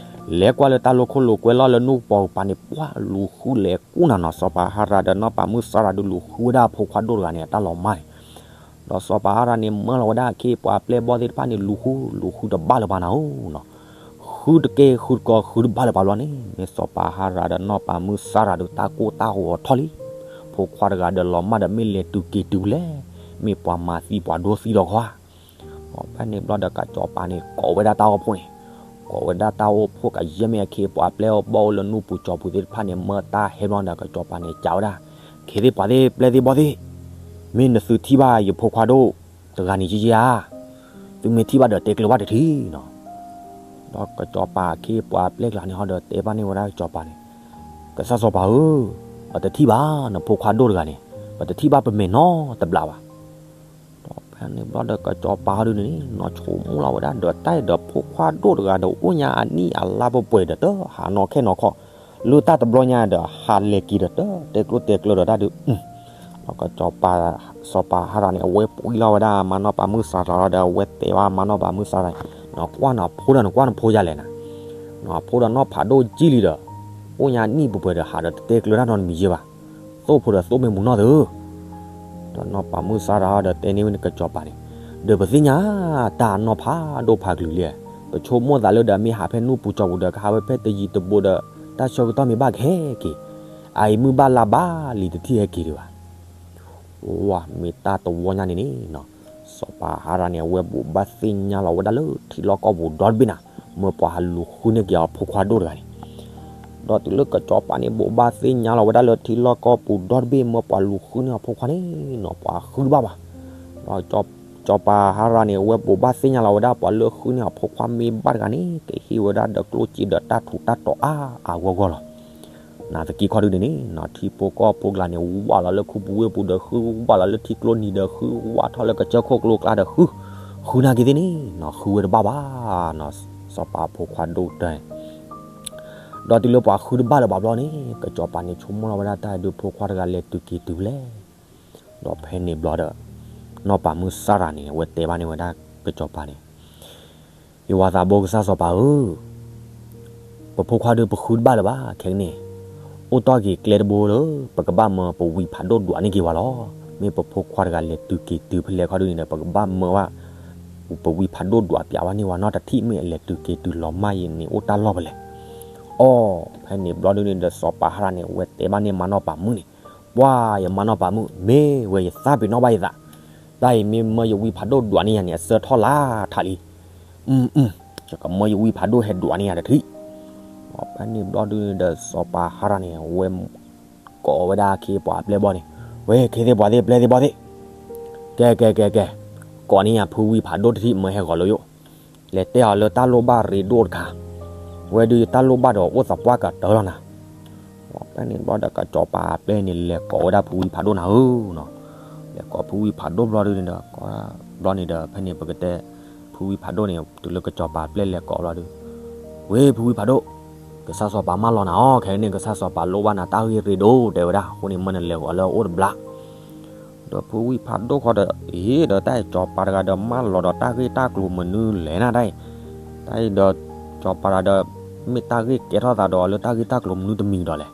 လဲၤကွၢ်လၢတၢ်လိၣ်ခိၣ်လိာ်ကွဲလီၢ်လၢနူၢ်ပူၤကၠီပူၤန့ၣ် ပှၢ်လူၤဃုလဲၤကူၣ်နၤနီၤ စီၤပၤဟါရၤဒီးနီၢ်ပၤမုၣ်စၤရၤဒု လူၤဃုဝဲဒၣ်အဖိခွါဒိၣ်တဂၤန့ၣ် အတၢ်လီၤမၢ်န့ၣ် ဒီးစီၤပၤဟါရၤန့ၣ် မၢလီၤဝဲဒၣ်အခ့အပှၤအပျဲၢ်အဘီၣ်သ့ၣ်တဖၣ်န့ၣ် လူၤဃု လူၤဃုတဘၣ်လၢၤဘၣ်နၤဧၢနီၤ, ဃုတကဲဃုတကီ ဃုတဘၣ်လၢၤဘၣ်ဘျီန့ၣ် မ့ၢ်စီၤပၤဟါရၤဒီးနီၢ်ပၤမုၣ်စၤရၤဒု တၢ်ကိၢ်တၢ်ဂီၤထီၣ်လံ, ဖိခွါတဂၤဒီးလီၤမၢ်ဒီး မ့ၢ်လဲၤတုၤက့ၤတုၤလဲၣ်, မ့ၢ်ပှၤမၤသံပှၤဒိသံဒီးခီဧါ ဖဲန့ၣ်ဘျီဒီး ကစီၤပၤန့ၣ် ကိးဝဲဒၣ်တၢ်အိၣ်ဖှိၣ်န့ၣ်, ကိးဝဲဒၣ်တၢ်အိၣ်ဖှိၣ်ကယဲၢ်မ့ၢ်အခ့အပှၤအပျဲၢ်အဘီၣ်အိၣ်လၢနူၢ်ပူၤကၠီပူၤသ့ၣ်တဖၣ်န့ၣ် မၢတၢ်ဟဲဘျီဒီး ကစီၤပၤန့ၣ် ကးဝဲဒၣ်, ခ့သ့ၣ်ပှၤသ့ၣ်ပျဲၢ်သ့ၣ်ဘီၣ်သ့ၣ်, မ့ၢ်နသုထံၣ်ဘၣ်ယဖိခွါဒိၣ်တဂၤန့ၣ်ယယဲဧါ, သုမ့ၢ်ထံၣ်ဘၣ်ဒီးတဲကျၢၤဘၣ်တထံၣ်နီၤ ဒီးကစီၤပၤအခ့အပှၤအပျဲၢ်ကျါန့ၣ်ဟီဒီး တဲဘၣ်န့ၢ်ဝဲဒၣ်ကစီၤပၤန့ၣ်, ကစၢ်စီၤပၤဧၢ, ပတထံၣ်ဘၣ်နဖိခွါဒိၣ်တဂၤန့ၣ်, ပတထံၣ်ဘၣ်ပမဲာ်နီတဘျီဘၣ်. ဒီးဖဲန့ၣ်ဘျီဒီး ကစီၤပၤဟီဒုန့ၣ် နီၢ်ဆိကမိၣ်လီၤဝဲဒၣ်ဒီး တၢ်အံၤဒီးဖိခွါဒိၣ်တဂၤဒီး အိၣ်ညါအနံၣ်အလါပှဲၤပှဲၤဒီး တဟးနီၢ်ခဲနီၢ်ခီ, လၢတၢ်တဘျီညါဒီးဟးလဲၤက့ၤဒီး တတဲကျိတဲကျၢၤဒီးတၢ်ဒုး ဒီးကစီၤပၤ စီၤပၤဟါရၤန့ၣ် အဝဲပှံလီၤဝဲဒၣ်မါနီၢ်ပၤမုၣ်စၤရၤလီၤဒီး အဝဲတဲဘၣ်မါနီၢ်ပၤမုၣ်စၤရၤန့ၣ်, နကွၢ်နဖိဒီးနကွၢ်နဖိယၤလဲၣ်နၤ, နဖိဒီးနီၢ်ဖးဒိၣ်ကံၢ်လံဒီး အိၣ်ညါနံၣ်ပှဲၤပှဲၤဒီး ဟးဒီးတတဲကျၢၤတၢ်နီတမံၤယဲၢ်ဘၣ်, သိၣ်ဖိဒီးသိၣ်မ့ၢ်မူနီၢ်သု, ဒီးနီၢ်ပၤမုၣ်စၤရၤဒီးတဲန့ၢ်ဝဲန့ၣ်ကစီၤပၤန့ၣ်, ဒီးပသ့ၣ်ညါ တၢ်အနီၢ်ဖးဒိၣ်ဖးကလုာ်လံ, ပဆိကမိၣ်သးလၢဒီးမ့ၢ်ဟးဖဲနူၢ်ပူၤကၠီပူၤဒီး ကဟးဝဲဖဲတယံၤတဘူးဒီး တၢ်ဆၢကတီၢ်မ့ၢ်ဘၣ်ကဟဲက့ၤ, အအံၤမုၢ်ဘၣ်လါဘၣ်လံတထံၣ်ဟဲက့ၤဒံးဘၣ် ဝၤ မ့ၢ်တၢ်တဝီညါန့ၣ်န့ၣ်, စီၤပၤဟါရၤန့ၣ် အဝဲဘိးဘၣ်သ့ၣ်ညါလီၤဝဲဒၣ်လၢထံလီၢ်ကီၢ်ပူၤဒီတဘ့ၣ်နၤ, မၢပှၤဟးလူၤဃုန့ၢ်က့ၤအဖိခွါဒိၣ်တဂၤန့ၣ်, ဒီးတုၤလၢကစီၤပၤန့ၣ် ဘိးဘၣ်သ့ၣ်ညါလီၤဝဲဒၣ်လၢထံလီၢ်ကီၢ်ပူၤဒီတဘ့ၣ် မၢပှၤလူၤဃုန့ၢ်အဖိခွါန့ၣ်နီၤ ပှၤဃုတဘၣ်ဘၣ်, ဒီးစီၤပၤဟါရၤန့ၣ် အဝဲဘိးဘၣ်သ့ၣ်ညါလီၤဝဲဒၣ်ပှၤလၢဃုန့ၢ်အဖိခွါမ့ၢ်ဘၣ်တဂၤန့ၣ် ကဟ့ၣ်ဝဲဒၣ်ဒီးကျိၣ်စ့ဒီးတၢ်ထူးတၢ်တီၤအါအါဂီၢ်ဂီၢ်လီၤ. နာ်သက့ခီဒုန့ၣ်န့ၣ်နီၤ ထံဖိကီၢ်ဖိကျါန့ၣ် ဝးလီၤလၢခူပူၤဝ့ၢ်ပူၤဒီးဃု, ဝးလီၤလၢထံကျိနံၤဒီးဃု, ဝးထီၣ်လၢကစၢၢ်ခိၣ်ကျိကျါဒီးဃု, ဃုနာ်က့ၤသ့ၣ်န့ၣ်နီၤ ဃုဝဲတဘၣ်ဘၣ်နီၤ, စီၤပၤဖိခွါဒိၣ်တဲ, ဒီးတုၤလၢပှၤဃုတဘၣ်လၢၤဘၣ်ဘျီန့ၣ် ကစီၤပၤန့ၣ်ဆိကမိၣ်လီၤဝဲဒၣ်တၢ်ဒုးဖိခွါတဂၤလဲၤတုၤက့ၤတုၤဖဲလဲၣ်, ဒီးဖဲန့ၣ်ဘျီဒီး နီၢ်ပၤမုၣ်စၢ်ရၤန့ၣ် အဝဲတဲဘၣ်န့ၢ်ဝဲဒၣ်ကစီၤပၤန့ၣ်, ယဝၤသးဘိကစၢ်စီၤပၤဧၢ, ပဖိခွါဒုးပဃုတဘၣ်လၢၤဘၣ် ခဲကနံၣ်, အိၣ်တီၢ်က့ၤကျဲတဘိလၢ ပကဘၣ်မၢပဝံဖးဒိၣ်ဒွးန့ၢ်က့ၤဝဲလီၤ. မ့ၢ်ပဖိခွါတဂၤလဲၤတုၤက့ၤတုၤဖဲလဲၣ်ခီဒုန့ၣ်ဒီး ပကဘၣ်မၢဘၣ် ပဝံဖးဒိၣ်ဒွးပၠးဝဲန့ၢ်ဝဲနီတထံၣ် မ့ၢ်အလဲၤတုၤက့ၤတုၤလီၤမၢ်ယံၤန့ၣ် အိၣ်တၢ်လီၢ်ဖဲလဲၣ်. အီ, ဖဲန့ၣ်ဘျီဒုန့ၣ်ဒီး စီၤပၤဟါရၤန့ၣ် အဝဲတဲဘၣ်န့ၢ်မါနီၢ်ပၤမုၣ်န့ၣ်, ပှၤယမါနီၢ်ပၤမုၣ် မ့ၢ်ဝဲယသးပ့ၤနီၣ်ဘၣ်ယသး, တၢ်အံၤမ့ၢ်မၢယဝံဖးဒိၣ်ဒွးန့ၢ်ယၤန့ၣ် အစၢထီၣ်လၢထးလံ. အ, ယကမၢယဝံဖးဒိၣ်ဟဲဒွးန့ၢ်ယၤတထံၣ်. ဖဲန့ၣ်ဘျီဒုန့ၣ်ဒီး စီၤပၤဟါရၤန့ၣ် အဝဲ ကိးဝဲဒၣ်ခ့ပှၤပျဲၢ်ဘီၣ်န့ၣ်, ဝဲခ့သ့ၣ်ပှၤသ့ၣ်ပျဲၢ်သ့ၣ်ဘီၣ်သ့ၣ်, ကဲကဲကဲကဲ, ကိးန့ၢ်ယၤဖုဝံဖးဒိၣ်တထံၣ် မၢဟဲဂီၤလၢယိၣ်, လဲၤတဲအီၤလၢတၢ်လိၣ်ဘၣ်ရ့ဒိၣ်တခါ, ဝဲဒုးယတၢ်လိၣ်ဘၣ်ဒီးအိၣ်သပှၢ်ကတၢၢ်လီၤနၤ. ဖဲန့ၣ်ဘျီဒီး ကစီၤပၤပျဲၢ်န့ၣ် လဲၤကိးဝဲဒၣ်ဖုဝံဖးဒိၣ်နၤဧၢ, လဲၤကိးဖုဝံဖးဒိၣ်ဘျီဒုန့ၣ်ဒီး ဘျီန့ၣ်ဒီး ဖဲန့ၣ်ပကတဲ ဖုဝံဖးဒိၣ်န့ၣ် တုၤလၢကစီၤပၤပျဲၢ်လဲၤကိးဘျီဒု, ဝဲဖုဝံဖးဒိၣ်, ကစၢ်စီၤပၤမၢလီၤနၤအီၤ ခဲကနံၣ် ကစၢ်စီၤပၤလိၣ်ဘၣ်နၤတၢ်ဂ့ၢ်ရ့ဒိၣ်တဲဝဲဒၣ်, အဃိန့ၣ် မၢနလဲၤဂီၤလၢအအိၣ်တဘျီ ဒီးဖုဝံဖးဒိၣ်ဃီဒီး အ့ ဒီးတၢ်အံၤစီၤပၤတဂၤဒီးမၢလီၤဒီးတၢ်ဂ့ၢ်တၢ်ကျိၤမနုၤလဲၣ်နၤတၢ်အံၤ, တၢ်အံၤဒီး စီၤပၤတဂၤဒီး မ့ၢ်တၢ်ဂ့ၢ်ကဲထီၣ်သးဒီးလၢတၢ်ဂ့ၢ်တၢ်ကျိၤမနုၤတမံၤဒီးလဲၣ်.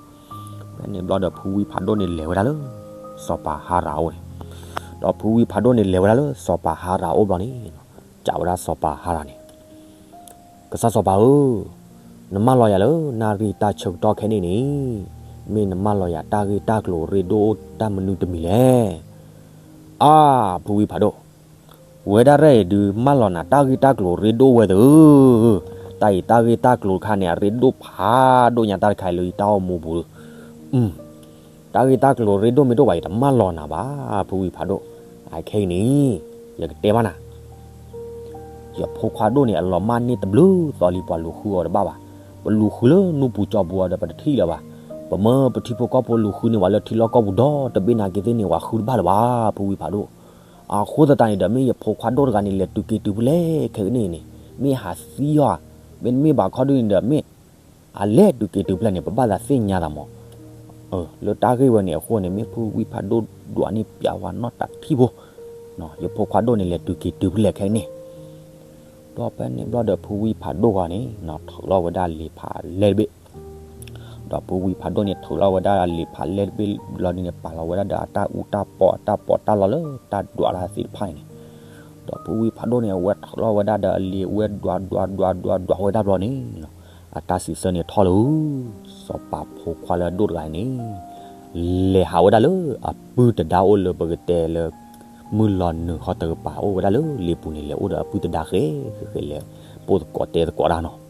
ဖဲန့ၣ်ဘျီဒီးဖုဝံဖးဒိၣ်န့ၣ်လဲၤဝဲဒၣ်လၢ စီၤပၤဟါရၤအအိၣ်န့ၣ်, ဒီးဖုဝံဖးဒိၣ်န့ၣ်လဲၤဝဲဒၣ်လၢစီၤပၤဟါရၤအအိၣ်ဘျီန့ၣ်, စံးဝဲဒၣ်စီၤပၤဟါရၤန့ၣ် ကစၢ်စီၤပၤဧၢ, နမၢလီၤယၤလၢနၣ်ရံၣ်တၢ်ဆၢကတီၢ်ခဲကနံၣ်န့ၣ်, မ့ၢ်နမၢလီၤယၤတၢ်ဂ့ၢ်တၢ်ကျိၤရ့ဒိၣ်အိၣ်တၢ်မနုၤတမံၤလဲၣ်. အါ, ဖုဝံဖးဒိၣ်, ဝဲဒၣ်ရဲၣ်အံၤဒုးမၢလီၤနၤတၢ်ဂ့ၢ်တၢ်ကျိၤရ့ဒိၣ်ဝဲသၢ, တၢ်အံၤတၢ်ဂ့ၢ်တၢ်ကျိၤတခါန့ၣ် အရ့ဒိၣ်ဖးဒိၣ်ညါတၢ်တခါအံၤလၢယတၢ်အိၣ်မူပူၤ, တၢ်ဂ့ၢ်တၢ်ကျိၤရ့ဒိၣ်မ့ၢ်ဒိၣ်ဘၣ် ယတမၢလီၤနၤဘၣ်, ဖုဝံဖးဒိၣ်, အခဲအံၤန့ၣ် ယကတဲဘၣ်နၤ, ယဖိခွါဒိၣ်န့ၣ် အလီၤမၢ်န့ၢ်တဘျုးသီလံ ပှၤလူၤဃုအီၤတဘၣ်ဘၣ်, ပလူၤဃုလၢနူၢ်ပူၤကၠီပူၤအီၤဒီးပတထံၣ်လၢၤဘၣ်, ပမၢပထံဖိကီၢ်ဖိလူၤဃုန့ၢ်ဝဲလၢထံလီၢ်ကီၢ်ပူၤဒီတဘ့ၣ်နာ်က့သ့ၣ်န့ၣ် ပှၤဃုတဘၣ်လၢၤဘၣ်, ဖုဝံဖးဒိၣ်, အဃိသတးန့ၣ်ဒီး မ့ၢ်ယဖိခွါဒိၣ်တဂၤန့ၣ် လဲၤတုၤက့ၤတုၤဖဲလဲၣ်ခဲကနံၣ်န့ၣ် မ့ၢ်ဟးသံအီၤဧါ, မ့တမ့ၢ်ဘၣ်ခီဒုန့ၣ်ဒီး မ့ၢ်အလဲၤတုၤက့ၤတုၤဖဲလဲၣ်န့ၣ် ပဘၣ်သးသ့ၣ်ညါသးမး, လၢတၢ်ဂ့ၢ်ဝဲန့ၣ်အဃိန့ၣ် မ့ၢ်ဖုဝံဖးဒိၣ်ဒွးန့ၢ်ပၠးဝဲနီၢ်တၢ်ထံၣ်ဖိ, ယဖိခွါဒိၣ်န့ၣ် လဲၤတုၤက့ၤတုၤဖဲလဲၣ်ခဲကနံၣ် ဒီးဖဲန့ၣ်ဘျီဒီး ဖုဝံဖးဒိၣ်ဂီၢ်န့ၣ် ထုးလီၤဝဲဒၣ်လံာ်ဖးလဲၢ်တဘ့ၣ်, ဒီးဖုဝံဖးဒိၣ်န့ၣ် ထုးလီၤဝဲဒၣ်လံာ်ဖးလဲၢ်တဘ့ၣ်ဘျီဒုန့ၣ် ပာ်လီၤဝဲဒၣ်ဒီးအတၢ်အူတၢ်ပီအတၢ်ပီးတၢ်လီလၢတၢ်ဒွးတၢ်သ့ၣ်တဖၣ်န့ၣ်, ဒီးဖုဝံဖးဒိၣ်န့ၣ် အဝဲထုးလီၤဝဲဒၣ်ဒီးအလံာ် အဝဲဒွးဒွးဒွးဒွးဒွးဝဲဒၣ်ဘျီန့ၣ် အတၢ်စံးဆၢန့ၣ်ထီၣ်လၢ စီၤပၤဖိခွါလၢအဒိၣ်တဂၤန့ၣ် လဲၤဟးဝဲဒၣ်လၢအပုၢ်တဒါအိၣ်လၢပကတဲလၢ မုၢ်လီၤနုာ်ခီတကပၤ အိၣ်ဝဲဒၣ်လၢလ့ပူၤန့ၣ် လဲၤအိၣ်ဒီးအပုၢ်တဒါဃဲဃဲဃဲ လဲၤပိာ်သကိးတဲသကိးတၢ်နီၤ.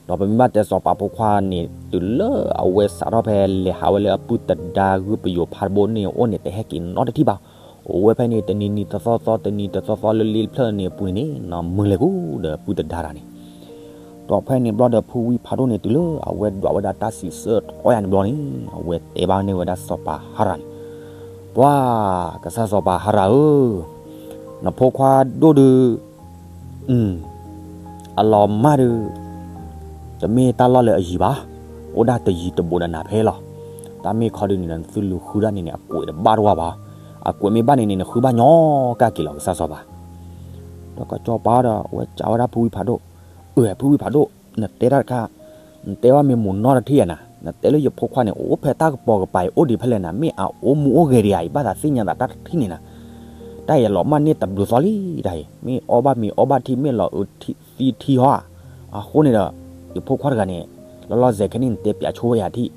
ဒီးပမ့ၢ်ဘၣ်တဲစီၤပၤဖိခွါန့ၣ် တုၤလၢအဝဲစးထီၣ်ဖဲလဲၤဟးဝဲလၢအပုၢ်တဒါဂုၢ်ပယိၤဖးတဘိန့ၣ် အိၣ်န့ၣ် တဟဲက့ၤနီတထံၣ်ဘၣ်. အိၣ်ဝဲဖဲန့ၣ် တနံၤနံၤတသီသီ တနံၤတသီသီလၢလ့တဖျၢၣ်န့ၣ်အပူၤန့ၣ်နီၤ မုာ်လဲၤကူဒီးအပုၢ်တဒါတဂၤန့ၣ် ဒီးဖဲန့ၣ်ဘျီဒီး ဖုဝံဖးဒိၣ်န့ၣ် တုၤလၢအဝဲဒွးဝဲဒၣ်တၢ်စံးဆၢထီၣ်ယၤန့ၣ်ဘျီန့ၣ် အဝဲတဲဘၣ်န့ၢ်ဝဲဒၣ်စီၤပၤဟါရၤန့ၣ်, ပှၤကစၢ်စီၤပၤဟါရၤဧၢ, နဖိခွါဒိၣ်ဒုး အလီၤမၢ်ဒုး တမ့ၢ်တၢ်လီၢ်လၢအယံၤဘၣ်, အိၣ်ဒၣ်တယံၤတဘူးဒီးနၤဖဲလီၤ. တၢ်မ့ၢ်ခီဒုးန့ၣ်ဒီး နသုလူၤဃုတၢ်န့ၣ်န့ၣ် အကွဲးတဘၣ်တဝၢ်ဘၣ်, အကွဲးမ့ၢ်ဘၣ်န့ၣ်န့ၣ် နဃုဘၣ်ညီကၢ်က့ၤလီၤ ကစၢ်စီၤပၤ. ဒီးကစီၤပၤဒီး အဝဲစံးဝဲဒၣ်ဖုဝံဖးဒိၣ်, အၢ ဖုဝံဖးဒိၣ် နတဲတၢ်တခါ နတဲဘၣ်မ့ၢ်မုာ်နီတထံၣ်ဧါနၤ, နတဲလၢယဖိခွါန့ၣ် အိၣ်ဖဲတၢ်ကပီၤကပၤအံၤ အိၣ်ဒံးဖဲလဲၣ်နၤ, မ့ၢ်အအိၣ်မူအိၣ်ဂဲၤဒံးဧါအံၤ ဘၣ်သးသ့ၣ်ညါသးတၢ်တထံၣ်န့ၣ်နၤ, တၢ်အံၤအလီၤမၢ်န့ၢ်တဘျုးသီလံတၢ်အံၤ, မ့ၢ်အီၣ်ဘၣ်မ့ၤအီဘၣ်ထံ မ့ၢ်လီၤအုးသံထံဟီဧါ. အဃိန့ၣ်ဒီး ယဖိခွါတဂၤန့ၣ် လီၤလီၤဆဲးဆဲးခဲန့ၣ် နတဲပၠးဆိဝဲယၤထံၣ်,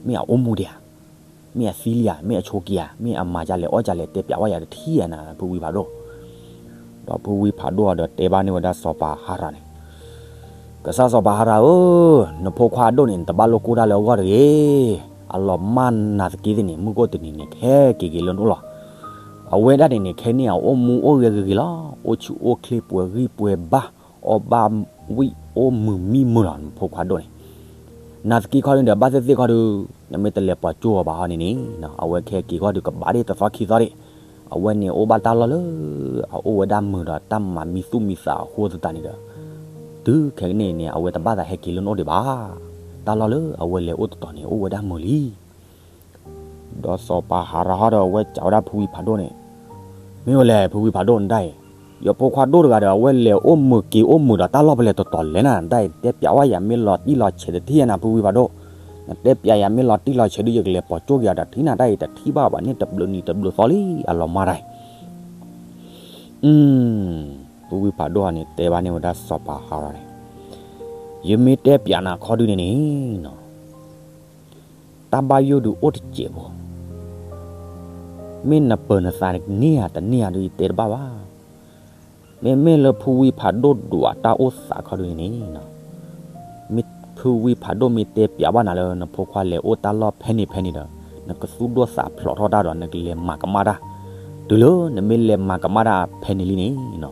မ့ၢ်အအိၣ်မူဒံးဧါ, မ့ၢ်အသံလံဧါ, မ့ၢ်အဆိးက့ၤဧါ, မ့ၢ်အမၤဒ်လဲၣ်အီၣ်ဒ်လဲၣ် တဲပၠးဝဲယၤတထံၣ်ဧါနၤ ဖုဝံဖးဒိၣ်. ဒီးဖုဝံဖးဒိၣ်ဒီးတဲဘၣ်န့ၢ်ဝဲဒၣ်စီၤပၤဟါရၤန့ၣ်, ကစၢ်စီၤပၤဟါရၤဧၢ, နဖိခွါဒိၣ်န့ၣ် နတဘၣ်လိၣ်ကိၢ်တၢ်လၢအဂီၢ်တဂ့ၤ. အလီၤမၢ်နၤသက့သ့ၣ်န့ၣ် မုၢ်ကအိၣ်တနံၤန့ၣ် ခဲက့ၤက့ၤလၢနအိၣ်လီၤ. အဝဲဒၣ်န့ၣ်န့ၣ် ခဲန့ၣ်အအိၣ်မူအိၣ်ဂဲၤဂ့ၤဂ့ၤလီၤ. အိၣ်ဆူၣ်အိၣ်ချ့ပှဲၤဂံၢ်ပှဲၤဘါ, အီၣ်ဘၣ်ဝံၣ်အိၣ်မုာ်မံမုာ်လီၤ နဖိခွါဒိၣ်န့ၣ်. နၤသက့ခီဒုးဒီး ဘၣ်သ့ၣ်သ့ၣ်ခီဒုး နမ့ၢ်တလဲၤပှၤကၠိအီၤဘၣ်ဟီန့ၣ်န့ၣ် အဝဲခဲက့ၤခီဒုးကဘၣ်ဒၣ်တသီခံသီဒၣ်, အဝဲန့ၣ်အိၣ်ဘၣ်တၢ်လီၢ်လၢ အအိၣ်ဝဲဒၣ်မုာ်ဒီးတၢ်မၤမံသူၣ်မံသးအဃိသတးန့ၣ်ဒီး တုၤခဲကနံၣ်အံၤန့ၣ် အဝဲတဘၣ်သးဟဲက့ၤလၢနအိၣ်ဒံးဘၣ်. တၢ်လီၢ်လၢအဝဲလဲၤအိၣ်တတီၤန့ၣ် အိၣ်ဝဲဒၣ်မုာ်လံ. ဒီးစီၤပၤဟါရၤဟီဒီး အဝဲစံးဝဲဒၣ်ဖုဝံဖးဒိၣ်န့ၣ်, မ့ၢ်ဝဲလဲၣ် ဖုဝံဖးဒိၣ် နဒၣ်အံၤ, ယဖိခွါဒိၣ်တဂၤဒီး အဝဲလဲၤအိၣ်မုာ်က့ၤအိၣ်မုာ်ဒီးတၢ်လီၢ်ဖဲလဲၣ်တတီၤလဲၣ်နၤ, နဒၣ်အံၤ တဲပျးဝဲယၤ မ့ၢ်လီၤတံၢ်လီၤဆဲးတထံၣ်နၤ ဖုဝံဖးဒိၣ်, နတဲပျးယၤ မ့ၢ်လီၤတံၢ်လီၤဆဲးဒီး ယကလဲၤပိာ်ကၠိၣ်က့ၤအီၤဒီးထံၣ်နၤ, တၢ်အံၤတထံၣ်ဘၣ်ဘၣ်န့ၣ် တဘျုးနံၤတဘျုးသီလံ အလီၤမၢ်တၢ်အံၤ ဖုဝံဖးဒိၣ်ဟီန့ၣ် တဲဘၣ်န့ၢ်ဝဲဒၣ်စီၤပၤဟါရၤန့ၣ်, ယမ့ၢ်တဲပျးနၤခီဒုန့ၣ်န့ၣ်နီၤ, တၢ်ဘၣ်ယိၣ်ဒုးအိၣ်တစဲးဖိ, မ့ၢ်နပၢၤနသးတန့ၢ်ဧါတန့ၢ်ဧါဒုး ယတဲတဘၣ်ဘၣ်. မ့မ့ၢ်လၢဖုဝံဖးဒိၣ်ဒွးတၢ်အိၣ်သးခီဒုန့ၣ်န့ၣ်နီၤ, မ့ၢ်ဖုဝံဖးဒိၣ်မ့ၢ်တဲပျးဘၣ်နၤလၢ နဖိခွါလဲၤအိၣ်တၢ်လီၢ်ဖဲန့ၣ်ဖဲန့ၣ်ဒီး နကသူၣ်ဒိၣ်သးဖျိးထီၣ်တၢ်ဒီး နကလဲၤမၤကမၣ်တၢ်, တုၤလၢနမ့ၢ်လဲၤမၤကမၣ်တၢ်ဖဲန့ၣ်လံန့ၣ်နီၤ,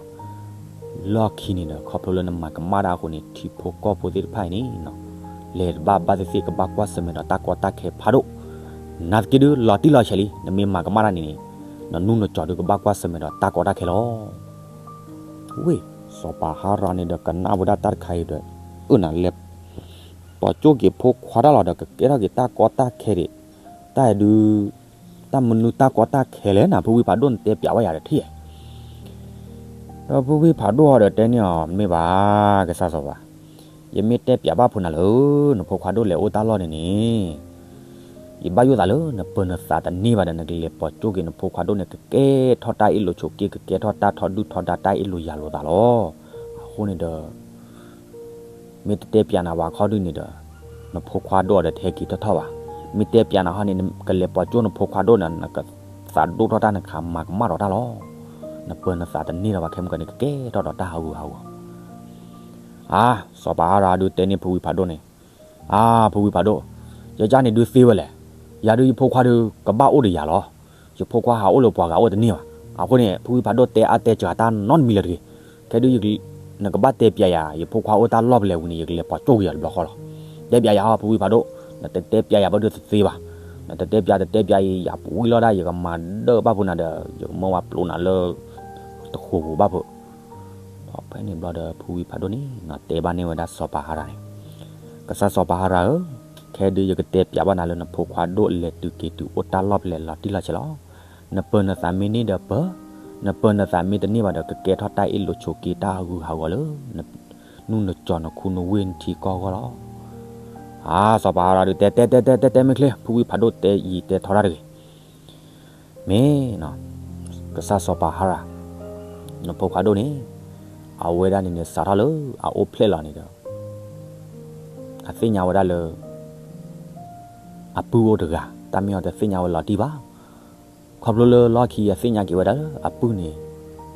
လီၢ်ခံန့ၣ်ဒီး ခီဖျိလၢနမၤကမၣ်တၢ်အဃိန့ၣ် ထံဖိကီၢ်ဖိသ့ၣ်တဖၣ်အံၤန့ၣ်နီၤ, လဲၤတဘၣ်ဘၣ်သ့ၣ်သ့ၣ် ကဘၣ်ကွၢ်ဆၢၣ်မဲာ်ဒီးတၢ်ကီတၢ်ခဲဖးဒိၣ်, နာ်သက့ဒုး လီၤတံၢ်လီၤဆဲးလံ, နမ့ၢ်မၤကမၣ်တၢ်န့ၣ်န့ၣ်, နနူၢ်နစီၤဒုး ကဘၣ်ကွၢ်ဆၢၣ်မဲာ်ဒီးတၢ်ကီတၢ်ခဲလီၤ. ဝ့ၢ်, စီၤပၤဟါရၤန့ၣ်ဒီး ကနၣ်ဝဲဒၣ်တၢ်တခါအံၤဒီး, အၢၣ်နၤလဲၤ ပိာ်ကၠိၣ်က့ၤဖိခွါတၢ်လီၤဒီး ကကဲထီၣ်က့ၤတၢ်ကီတၢ်ခဲဒံး, တၢ်အံၤဒုး, တၢ်မနုၤတၢ်ကီတၢ်ခဲလဲၣ်နၤ ဖုဝံဖးဒိၣ် နတဲပျးဝဲယၤတထံၣ်ဧါ. ဒီးဖုဝံဖးဒိၣ်ဟီဒီးတဲန့ၢ်အီၤ မ့ၢ်ဘၣ်, ကစၢ်စီၤပၤ, ယမ့ၢ်တဲပျးဘၣ်ဖုးနၤလၢ နဖိခွါဒိၣ်လဲၤအိၣ်တၢ်လီၢ်န့ၣ်န့ၣ်, ယဘၣ်ယိၣ်သးလၢ နပၢၤနသးတန့ၢ်ဘၣ်ဒီး နကလဲၤပိာ်ကၠိၣ်က့ၤနဖိခွါဒိၣ်န့ၣ် ကကဲထီၣ်တၢ်အ့ၣ်လိာ်ဆိးက့ ကကဲထီၣ်တၢ်ထီဒုၣ်ထီဒါ တၢ်အ့ၣ်လိာ်ယၤလိာ်သးလီၤ. အဃိန့ၣ်ဒီး မ့ၢ်တတဲပျးနၤဘၣ်ခီဒုန့ၣ်ဒီး, နဖိခွါဒိၣ်အီၤဒီးတဟဲက့ၤထီၣ်ထီၣ်ဘၣ်. မ့ၢ်တဲပျးနၤဟီန့ၣ် နကလဲၤပိာ်ကၠိၣ်နဖိခွါဒိၣ်န့ၣ် နကသးဒိၣ်ထီၣ်တၢ် နကမၤကမၣ်ဒီးတၢ်လီၤ. နပၢၤနသးတန့ၢ်ဒီးဘၣ် ခဲမုၢ်ကီၢ်န့ၣ် ကကဲထီၣ်ဒီးတၢ်ဟးဂူာ်ဟးဂီၤ အါ, စီၤပၤဟါရၤဒုးတဲန့ၢ်ဖုဝံဖးဒိၣ်န့ၣ်, အါ, ဖုဝံဖးဒိၣ်, ယကန့ၣ်ဒုးသ့ဝဲလဲၣ်. ယၤဒုးယဖိခွါဒုး ကဘၣ်အိၣ်ဒီးယၤလီၤ. ယဖိခွါဟးအိၣ်လၢပှၤဂၤအိၣ်တန့ၢ်ဘၣ်. အဃိန့ၣ် ဖုဝံဖးဒိၣ်တဲအါတဲစှၤတၢ်နီတမံၤလၢၤတဂ့ၤ. ခဲဒုး နကဘၣ်တဲပျးယၤ ယဖိခွါအိၣ်တၢ်လီၢ်ဖဲလဲၣ်ဝံၤန့ၣ် ယကလဲၤပိာ်ကၠိၣ်က့ၤယၤတဘျီဃီလီၤ. တဲပျးယၤဟီ ဖုဝံဖးဒိၣ်, နတတဲပျးယၤဘၣ်ဒုးတသ့ဘၣ်. နတတဲပျး တတဲပျးအံၤ ယၤပဝံလီၤဒၣ် ယကမၤဒၢၣ်ဘၣ်ဖုးနၤဒီး ယကမၢဝဲပျိးနၤလၢ တဃိာ်ပူၤဘၣ်ဖုး ဒီးဖဲန့ၣ်ဘျီဒီး ဖုဝံဖးဒိၣ်န့ၣ် တဲဘၣ်န့ၢ်ဝဲဒၣ်စီၤပၤဟါရၤန့ၣ်, ကစၢ်စီၤပၤဟါရၤဧၢ, ခဲဒုးယကတဲပျးဘၣ်နၤလၢ နဖိခွါဒိၣ်လဲၤတုၤက့ၤတုၤအိၣ်တၢ်လီၢ်ဖဲလဲၣ် လီၤတံၢ်လီၤဆဲးလီၤ. နပၢၤနသးမ့ၢ်န့ၢ်ဒီးပၢၤ, နပၢၤနသးမ့ၢ်တန့ၢ်ဘၣ်ဒီး ကကဲထီၣ်တၢ်အ့ၣ်လိာ်ဆိးက့ တၢ်ဟးဂူာ်ဟးဂီၤလၢ နူၢ်နစီၤနခူနဝ့ၢ်နထံကီၢ်အဂီၢ်လီၤ. အါ, စီၤပၤဟါရၤဒုးတဲ တဲ တဲ တဲ တဲ တဲမ့ၢ်ချ့ ဖုဝံဖးဒိၣ်တဲအံၤတဲထီတၢ်တဂ့ၤ မ့ၢ်, ကစၢ်စီၤပၤဟါရၤ, နဖိခွါဒိၣ်န့ၣ် အဝဲဒၣ်န့ၣ်န့ၣ် စးထီၣ်လၢအအိၣ်ဖျဲၣ်လီၤန့ၣ်ဒီး အသ့ၣ်ညါဝဲဒၣ်လၢ အပုၢ်အိၣ်တဂၤ တၢ်မ့ၢ်အီၤတသ့ၣ်ညါဝဲလီၤတံၢ်ဘၣ်. ခီဖျိလၢလီၢ်ခံအသ့ၣ်ညါက့ၤဝဲဒၣ်လၢ အပုၢ်န့ၣ်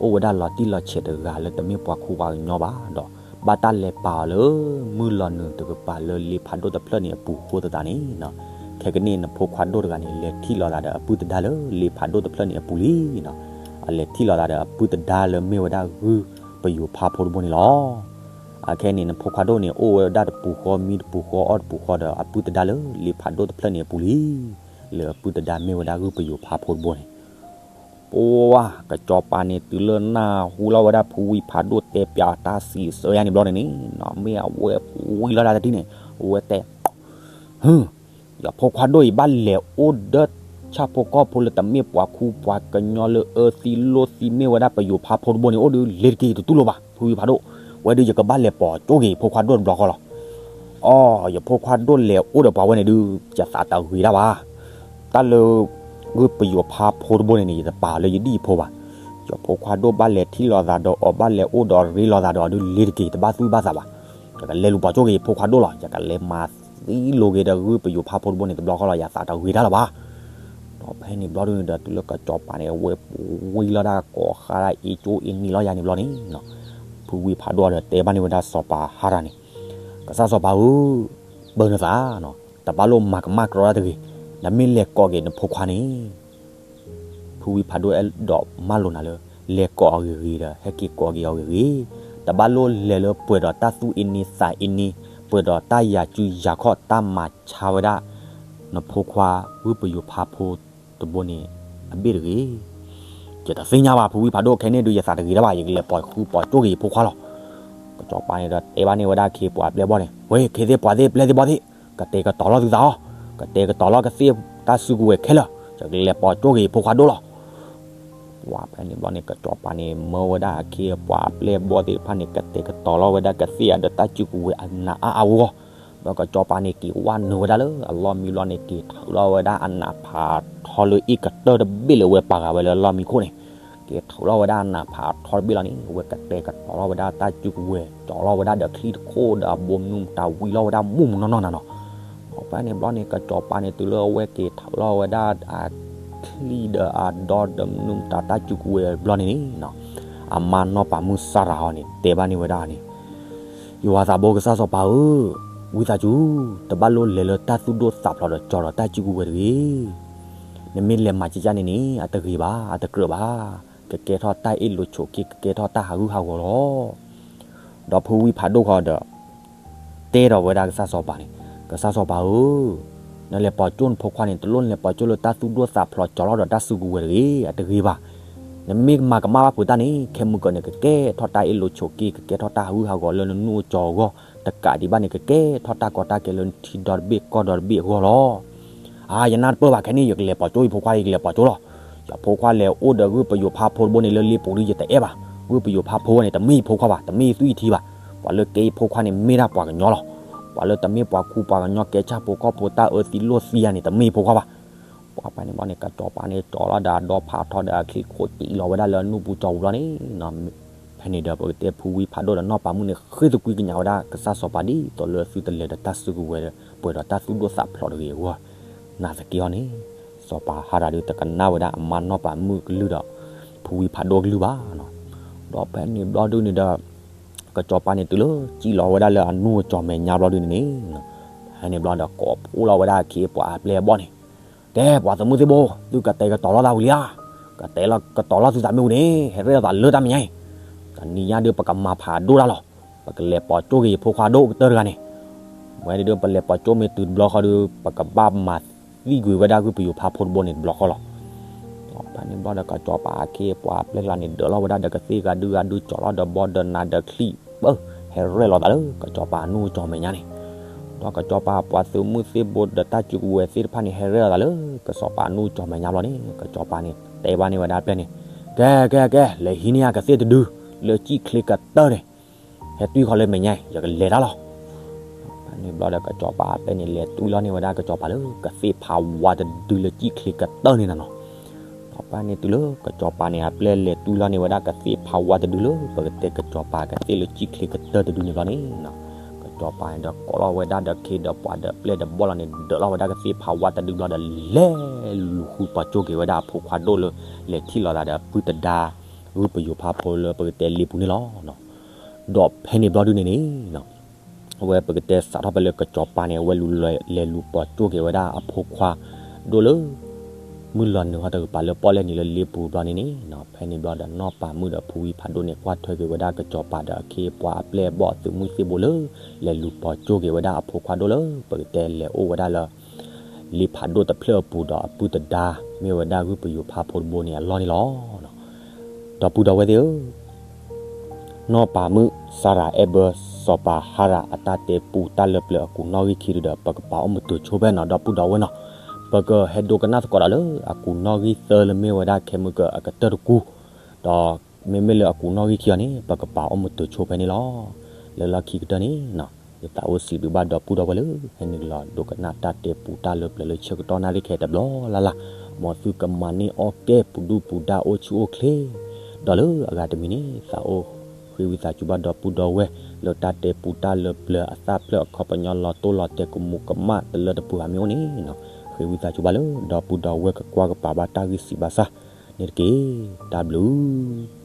အိၣ်ဝဲဒၣ်လီၤတံၢ်လီၤဆဲးတဂၤလၢတမ့ၢ်ပှၤခိပှၤကညီဘၣ်ဒီး ဘၣ်တၢ်လဲၤပာ်အီၤလၢ မုၢ်လီၤနုာ်တကပၤလၢလ့ဖးဒိၣ်တဖျၢၣ်န့ၣ်အပူၤအဃိသတးန့ၣ် ခဲကနံၣ်နဖိခွါဒိၣ်တဂၤန့ၣ် လဲၤထံၣ်လိာ်သးဒီးအပုၢ်တဒါလၢလ့ဖးဒိၣ်တဖျၢၣ်န့ၣ်အပူၤလံနီၤ. အလဲၤထံၣ်လိာ်သးဒီးအပုၢ်တဒါလၢမ့ၢ်ဝဲဒၣ်ဂုၢ်ပယိၤဖးဖိတဘိန့ၣ်လီၤ. အခဲန့ၣ် နဖိခွါဒိၣ်န့ၣ် အိၣ်ဝဲဒၣ်တပူၤဃီ မံတပူၤဃီ အီၣ်တပူၤဃီဒီးအပုၢ်တဒါလၢလ့ဖးဒိၣ်တဖျၢၣ်န့ၣ်အပူၤလံ. လၢအပုၢ်တဒါမ့ၢ်ဝဲဒၣ်ဂုၢ်ပယိၤဖးဖိတဘိန့ၣ် ပှၤကစီၤပၤန့ၣ် တုၤလၢနၢ်ဟူလီၤဝဲဒၣ်ဖုဝံဖးဒိၣ်တဲပျးတၢ်စံးဆၢယါန့ၣ်ဘျီန့ၣ်န့ၣ် မ့ၢ်အဝဲဝံလီၤဒၣ်တထံၣ်န့ၣ် အဝဲတဲ ယဖိခွါဒိၣ်အံၤဘၣ်လဲၤအိၣ်ဒီးဆၣ်ဖိကီၢ်ဖိလၢတမ့ၢ်ပှၤခူပှၤကညီလၢအၢသံလိၣ်သံမ့ၢ်ဝဲဒၣ်ပယိၤဖးဖိတဘိန့ၣ် အိၣ်ဒုးလ့ၤတက့ၤတတူၢ်လိာ်ဘၣ် ဖုဝံဖးဒိၣ်, ဝဲဒုးယကဘၣ်လဲၤပိာ်ကၠိက့ၤယဖိခွါဒိၣ်တဘျီဃီလီၤ. အိ ယဖိခွါဒိၣ်လဲၤအိၣ်ဒီးပှၤဝဲန့ၣ်ဒုး ယသးတဂ့ၤတၢ်ဘၣ်. တၢ်လၢ ဂုၢ်ပယိၤဖးဖိတဘိန့ၣ်န့ၣ် ယတပာ်လၢယဒ်ယဖိဘၣ်. ယဖိခွါဒိၣ်ဘၣ်လဲၤထံၣ်လိာ်သးဒီးအီၤ ဘၣ်လဲၤအိၣ်ဒီးရ့လိာ်သးဒီးအီၤဒုးလ့ၤတက့ၤ တဘၣ်သူၣ်ဘၣ်သးဘၣ်. ယကလဲၤလူၤပိာ်ကၠိက့ၤယဖိခွါဒိၣ်လီၤ. ယကလဲၤမၤသံလိာ်က့ၤဒီးဂုၢ်ပယိၤဖးဖိတဘိန့ၣ်တဘျီဃီလီၤ ယသးတဂ့ၤတၢ်လၢၤဘၣ်. ဒီးဖဲန့ၣ်ဘျီဒုးန့ၣ်ဒီး တုၤလၢကစီၤပၤန့ၣ် အဝဲဝံလီၤဒၣ်ကိးဃါဒၣ်အ့ကၠိအ့နံၤလီၤယါန့ၣ်ဘျီန့ၣ် ဖုဝံဖးဒိၣ်ဒီးတဲဘၣ်န့ၢ်ဝဲဒၣ်စီၤပၤဟါရၤန့ၣ်, ကစၢ်စီၤပၤဧၢ, ပၢၤနသး, တဘၣ်လိၣ်မၤကမၣ်ကရီတၢ်တဂ့ၤ, နမ့ၢ်လဲၤကိးက့ၤနဖိခွါန့ၣ် ဖုဝံဖးဒိၣ်အဲၣ်ဒိးမၢလိာ်နၤလၢ လဲၤကိးအီၤဂ့ၤဂ့ၤဒီး ဟဲက့ၤကိးက့ၤအီၤဂ့ၤဂ့ၤ, တဘၣ်လိၣ်လဲၤလၢပှဲၤဒီးတၢ်သူၣ်အ့န့သးအ့န့, ပှဲၤဒီးတၢ်ယၤစုယၤခီၣ် တၢ်မၤဆါဝဲဒၣ် နဖိခွါဂုၢ်ပယိၤဖးဖိတဘိန့ၣ် အဘ့ၣ်တဂ့ၤ. ယတသ့ၣ်ညါဘၣ် ဖုဝံဖးဒိၣ် ခဲန့ၣ်ဒုးယသးတဂ့ၤတၢ်ဘၣ် ယကလဲၤပိာ်ဃုပိာ်ကၠိက့ၤယဖိခွါလီၤ. ကစီၤပၤန့ၣ်ဒီးတဲဘၣ်န့ၢ်ဝဲဒၣ်ခ့ပှၤပျဲၢ်ဘီၣ်န့ၣ်, ဝဲ ခ့သ့ၣ်ပှၤသ့ၣ်ပျဲၢ်သ့ၣ်ဘီၣ်သ့ၣ်, ကတဲာ်ကတီၤလီၤသုသးအီၤ, ကတဲာ်ကတီၤလီၤကသ့ၣ်တၢ်စုကဝဲၤခဲလၢာ်, ယကလဲၤပိာ်ကၠိက့ၤယဖိခွါဒိၣ်လီၤ. ပှၤဖဲန့ၣ်ဘျီန့ၣ် ကစီၤပၤန့ၣ် မၢဝဲဒၣ်အခ့အပှၤအပျဲၢ်အဘီၣ်သ့ၣ်တဖၣ်န့ၣ် ကတဲာ်ကတီၤလီၤဝဲဒၣ်ကသ့ၣ်အဒီးတၢ်စုကဝဲၤအနးအါအါဂီၢ်ဂီၢ်, ဒီးကစီၤပၤန့ၣ်က့ၤဝဲနုာ်ဝဲဒၣ်လၢအလီၢ်မံဘျီန့ၣ် က့ၤထုးလီၤဝဲဒၣ်အနးဖးထီလၢအ့ၣ်ကတၢၢ်တဘ့ၣ်လၢအဝဲပာ်ဃာ်ဝဲလၢအလီၢ်မံခိၣ်န့ၣ်, က့ၤထုးလီၤဝဲဒၣ်အနးဖးထီတဘ့ၣ်လီၤန့ၣ် အဝဲကတဲာ်ကတီၤလီၤဝဲဒၣ်တၢ်စုကဝဲၤ ကၠီၤလီၤဝဲဒၣ်ဒီးချံတခိၣ်ဒီးအဘိမနုၤမတၤဝံၤလီၤဝဲဒၣ်မူးမူးနီၢ်နီၢ်နၤနီၤ. ဖဲန့ၣ်ဘျီန့ၣ် ကစီၤပၤန့ၣ်တုၤလၢအဝဲက့ၤထုးလီၤဝဲဒၣ်အ ချံဒီးအဒီဒီးမနုၤမတၤတၢ်စုကဝဲၤဘျီန့ၣ်န့ၣ်, အမါနီၢ်ပၤမုၣ်စၤရၤအီၤန့ၣ် တဲဘၣ်န့ၢ်ဝဲဒၣ်န့ၣ်, ယွၤသးဘိကစၢ်စီၤပၤဧၢ, ဝံသးစူၤ, တဘၣ်လိၣ်လဲၤလၢတၢ်သူၣ်ဒိၣ်သးဖျိးဒီးကၠီၤဒီးတၢ်စုကဝဲၤတဂ့ၤ. နမ့ၢ်လဲၤမၤကၠၢ်ကၠၢ်န့ၣ်န့ၣ် အတဂ့ၤဘၣ်, အတကြၢးဘၣ်. ကကဲထီၣ်တၢ်အ့ၣ်လိာ်ဆိးက့, ကကဲထီၣ်တၢ်ဟးဂူာ်ဟးဂီၤလီၤ. ဒီးဖုဝံဖးဒိၣ်ဃီဒီး တဲဒီးဝဲဒၣ်ကစၢ်စီၤပၤန့ၣ်, ကစၢ်စီၤပၤဧၢ, နလဲၤပိာ်ကၠိနဖိခွါန့ၣ် တလိၣ်နလဲၤပိာ်ကၠိလၢတၢ်သူၣ်ဒိၣ်သးဖျိးကၠီၤလီၤဒီးတၢ်စုကဝဲၤတဂ့ၤ, အတဂ့ၤဘၣ်. နမ့ၢ်မၤကမၣ်ဘၣ်ဖုးတၢ်န့ၣ် ခဲမုၢ်ကၢန့ၣ် ကကဲထီၣ်တၢ်အ့ၣ်လိာ်ဆိးက့, ကကဲထီၣ်တၢ်ဟးဂူာ်ဟးဂီၤလၢနနူၢ်အကၠီၤအဂီၢ်, တကးဒံးဘၣ်န့ၣ် ကကဲထီၣ်တၢ်ကီတၢ်ခဲလၢနထံဒီတဘ့ၣ်ကီၢ်ဒီတဘ့ၣ်အဂီၢ်လီၤ. အါ ယနၢ်တပၢၢ်ဘၣ်ခဲန့ၣ် ယကလဲၤပိာ်ကၠိယဖိခွါ, ယကလဲၤပိာ်ကၠိလီၤ. ယဖိခွါလဲၤအိၣ်ဒီးဂုၢ်ပယိၤဖးဖိတဘိန့ၣ်လၢလ့ပူၤဒီး ယတအဲၣ်ဘၣ်. ဂုၢ်ပယိၤဖးဖိဝဲန့ၣ် တမ့ၢ်ယဖိခွါဘၣ်, တမ့ၢ်ယသွံၣ်ယထံဘၣ်. ပှၤလၢကဲယဖိခွါန့ၣ် မ့ၢ်ဒၣ်ပှၤကညီလီၤ. ပှၤလၢတမ့ၢ်ပှၤခူပှၤကညီ ကဲဆၣ်ဖိကီၢ်ဖိ တၢ်အၢသံလိာ်သံယၤန့ၣ် တမ့ၢ်ယဖိခွါဘၣ်. ပှၤဖဲန့ၣ်ဘျီန့ၣ် ကစီၤပၤန့ၣ်ကၠီၤလီၤဒီးအဒီဖးထီဒီးအချံခိၣ်တံၢ်လီၤဝဲဒၣ်လၢအနူၢ်ပူၤကၠီၤပူၤလီၤန့ၣ်, ဖဲန့ၣ်ဒီးပကတဲဖုဝံဖးဒိၣ်ဒီးနီၢ်ပၤမုၣ်န့ၣ် ဃ့ၢ်သကွံကညးဝဲဒၣ်ကစၢ်စီၤပၤ ဒ်သိးလၢသုတလဲၤဒီးတၢ်စုကဝဲၤဒီး ပှဲၤဒီးတၢ်သူၣ်ဒိၣ်သးဖျိးတဂ့ၤအဂီၢ်, နာ်သက့အီၤန့ၣ်, စီၤပၤဟါရၤဒုးတကနၣ်ဝဲဒၣ်အမါနီၢ်ပၤမုၣ်ကလုၢ်ဒီး ဖုဝံဖးဒိၣ်ကလုၢ်ဘၣ်. ဒီးဖဲန့ၣ်ဘျီဒုန့ၣ်ဒီး ကစီၤပၤန့ၣ်တုၤလၢစံၣ်လီၤဝဲဒၣ်လၢအနူၢ်အကၠီၤမဲာ်ညါဘျီဒုန့ၣ်န့ၣ်, ဖဲန့ၣ်ဘျီဒီးကိးဖှိၣ်လီၤဝဲဒၣ်အခ့အပှၤအပျဲၢ်အဘီၣ်န့ၣ်, ကဲ ပှၤသုးမုၢ်သံၣ်ဘိ, သုကတဲာ်ကတီၤလီၤသးဝံၤလံဧါ. ကတဲာ်ကတီၤလီၤသုသးမ့ၢ်ဝံၤန့ၣ် ဟဲရဲၣ်လီၤသးလၢတၢ်မဲာ်ညါအံၤ, တနံၤညါဒုးပကမၤဖးဒိၣ်တၢ်လီၤ. ပကလဲၤပိာ်ကၠိက့ၤယဖိခွါဒိၣ်ကတၢၢ်တဂၤန့ၣ်, ဝဲဒၣ်ဒုးပလဲၤပိာ်ကၠိမ့ၢ်တုၤတဘျီဃီဒီး ပကဘၣ်မၤသံကွံာ်ဝဲဒၣ်ဂုၢ်ပယိၤဖးဖိတဘိန့ၣ်တဘျီဃီလီၤ. ဖဲန့ၣ်ဘျီဒီးကစီၤပၤအခ့အပှၤအပျဲၢ်ကျါန့ၣ် ဒၢးလီၤဝဲဒၣ်ဒီးကသ့ၣ်ဂၤဒုဂၤဒု ကၠီၤလီၤဒီးဘီဒီးနၤဒီးချံဘၢ ဟဲရဲၣ်လီၤသးလၢကစီၤပၤအနူၢ်ကၠီၤမဲာ်ညါန့ၣ်, ဒီးကစီၤပၤပှၤသုးမုၢ်သံၣ်ဘိဒီးတၢ်စုကဝဲၤသ့ၣ်တဖၣ်န့ၣ် ဟဲရဲၣ်လီၤသးလၢကစီၤပၤအနူၢ်ကၠီၤမဲာ်ညါဘျီန့ၣ်, ကစီၤပၤန့ၣ်တဲဘၣ်န့ၢ်ဝဲဒၣ်အပျဲၢ်န့ၣ်, ကဲ ကဲ ကဲ လဲၤဟံးန့ၢ်ယၤကသ့ၣ်တဒု လၢစံၣ်ချ့ကတၢၢ်န့ၣ်, ဟဲတွံၢ်ဃီလၢမဲာ်ညါအံၤ ယကလဲၤတၢ်လီၤ. ဖဲန့ၣ်ဘျီဒီးကစီၤပၤအပျဲၢ်န့ၣ် လဲၤတွံၢ်လီၤန့ၢ်ဝဲဒၣ်ကစီၤပၤလၢကသ့ၣ်ဖးဝါတဒုလၢစံၣ်ချ့ကတၢၢ်န့ၣ်နၤနီၤ. ဒီးဖဲန့ၣ်တုၤလၢကစီၤပၤန့ၣ် အပျဲၢ်လဲၤတွံၢ်လီၤန့ၢ်ဝဲဒၣ်ကသ့ၣ်ဖးဝါတဒုလၢ ပကတဲကစီၤပၤကသ့ၣ်လၢစံၣ်ချ့ကတၢၢ်တဒုန့ၣ်ဘျီန့ၣ်, ကစီၤပၤန့ၣ်ဒီးကိးလီၤဝဲဒၣ်ဒီးခ့ဒီးပှၤဒီးပျဲၢ်ဒီးဘီၣ်လီၤန့ၣ် ဒၢးလီၤဝဲဒၣ်ကသ့ၣ်ဖးဝါတဒုဘျီဒီး လဲၤလူၤဃုပိာ်ကၠိက့ၤဝဲဒၣ်အဖိခွါဒိၣ်လၢ လဲၤထံၣ်လိာ်သးဒီးအပုၢ်တဒါ ဂုၢ်ပယိၤဖးဖိလၢပကတဲလ့ပူၤန့ၣ်လီၤ. ဒီးဖဲန့ၣ်ဘျီဒုန့ၣ်န့ၣ် အဝဲပကတဲစးထီၣ်ဖဲလၢကစီၤပၤန့ၣ် အဝဲလူၤလဲၤလူၤပိာ်ကၠိက့ၤဝဲဒၣ်အဖိခွါဒိၣ်လၢ မုၢ်လီၤနုာ်ဟီတကပၤလၢပီၣ်လဲၣ်နံၤလၢလ့ပူၤဘျီန့ၣ်န့ၣ်, ဖဲန့ၣ်ဘျီဒီးနီၢ်ပၤမုၣ်ဒီးဖုဝံဖးဒိၣ်န့ၣ် ကွၢ်ထွဲက့ၤဝဲဒၣ်ကစီၤပၤဒီးအခ့အပှၤအပျဲၢ်အဘီၣ်အသုးမုၢ်သံၣ်ဘိလၢ လဲၤလူၤပိာ်ကၠိက့ၤဝဲဒၣ်အဖိခွါဒိၣ်လၢ ပကတဲလဲၤအိၣ်ဝဲဒၣ်လၢ လ့ဖးဒိၣ်တဖျၢၣ်အပူၤဒီးအပုၢ်တဒါ မ့ၢ်ဝဲဒၣ်ဂုၢ်ပယိၤဖးဖိတဘိန့ၣ်အလီၢ်န့ၣ်လီၤ. ဒီပုၢ်ဒီဝဲၢ်သ့ၣ်ဧၢ, နီၢ်ပၤမုၣ်စၤရၤအဲၣ်ဘၢ စီၤပၤဟါရၤအတၢ်တဲပူတၢ်လၢပျၢၤအကူးနီၣ်ဂံၢ်ခံဒုဒီး ပကပာ်အိၣ်မုာ်တိၤဆိဖဲနီၤ ဒီပုၢ်ဒီဝဲၢ်နီၤ, ပကဟဲဒိကနၣ်သကိးဒီးလၢအကူးနီၣ်ဂံၢ်သၢလၢမ့ၢ်ဝဲဒၣ်ခဲမုၢ်ကအကတၢၢ်တကူ, ဒီးမ့မ့ၢ်လၢအကူးနီၣ်ဂံၢ်ခံအီၤန့ၣ် ပကပာ်အိၣ်မုာ်တိၤဆိဖဲန့ၣ်လီၤ. လၢလီၢ်ခံကတၢၢ်န့ၣ် ယသးအိၣ်စံးဘျုးဘၣ်ဒီပုၢ်ဒီဝဲၢ်လၢ ဟဲနုာ်လီၤဒိကနၣ်တၢ်တဲပူတၢ်လၢပျၢၤလၢဆၢကတီၢ်နၣ်ရံၣ်ခဲတဘျီလၢ်လၢ်, မ်သုကမၤန့ၢ်အီၣ်ကဲပူၤဒုၣ်ပူၤဒါအိၣ်ဆူၣ်အိၣ်ချ့, ဒီးလၢအဂၤတမံၤန့ၣ် သးအိၣ်ဃ့ဝံသးစူၤဘၣ်ဒီပုၢ်ဒီဝဲၢ် လၢတၢ်တဲပူတၢ်လၢပျၢၤအသၣ်ဖျၢၣ်အခီပညီ လီၤတိၢ်လီၤတဲာ်ကမူးကမၣ်တလၢတပှဲၤမ့ၢ်အိၣ်န့ၣ်, ဃ့ဝံသးစူၤဘၣ်လၢ ဒီပုၢ်ဒီဝဲၢ်ကကွၢ်ကပာ်ဘၣ်တၢ်ဂံၢ်စံးဘၣ်ဆၣ်န့ၣ်တက့ၢ်. တၢ်ဘျုး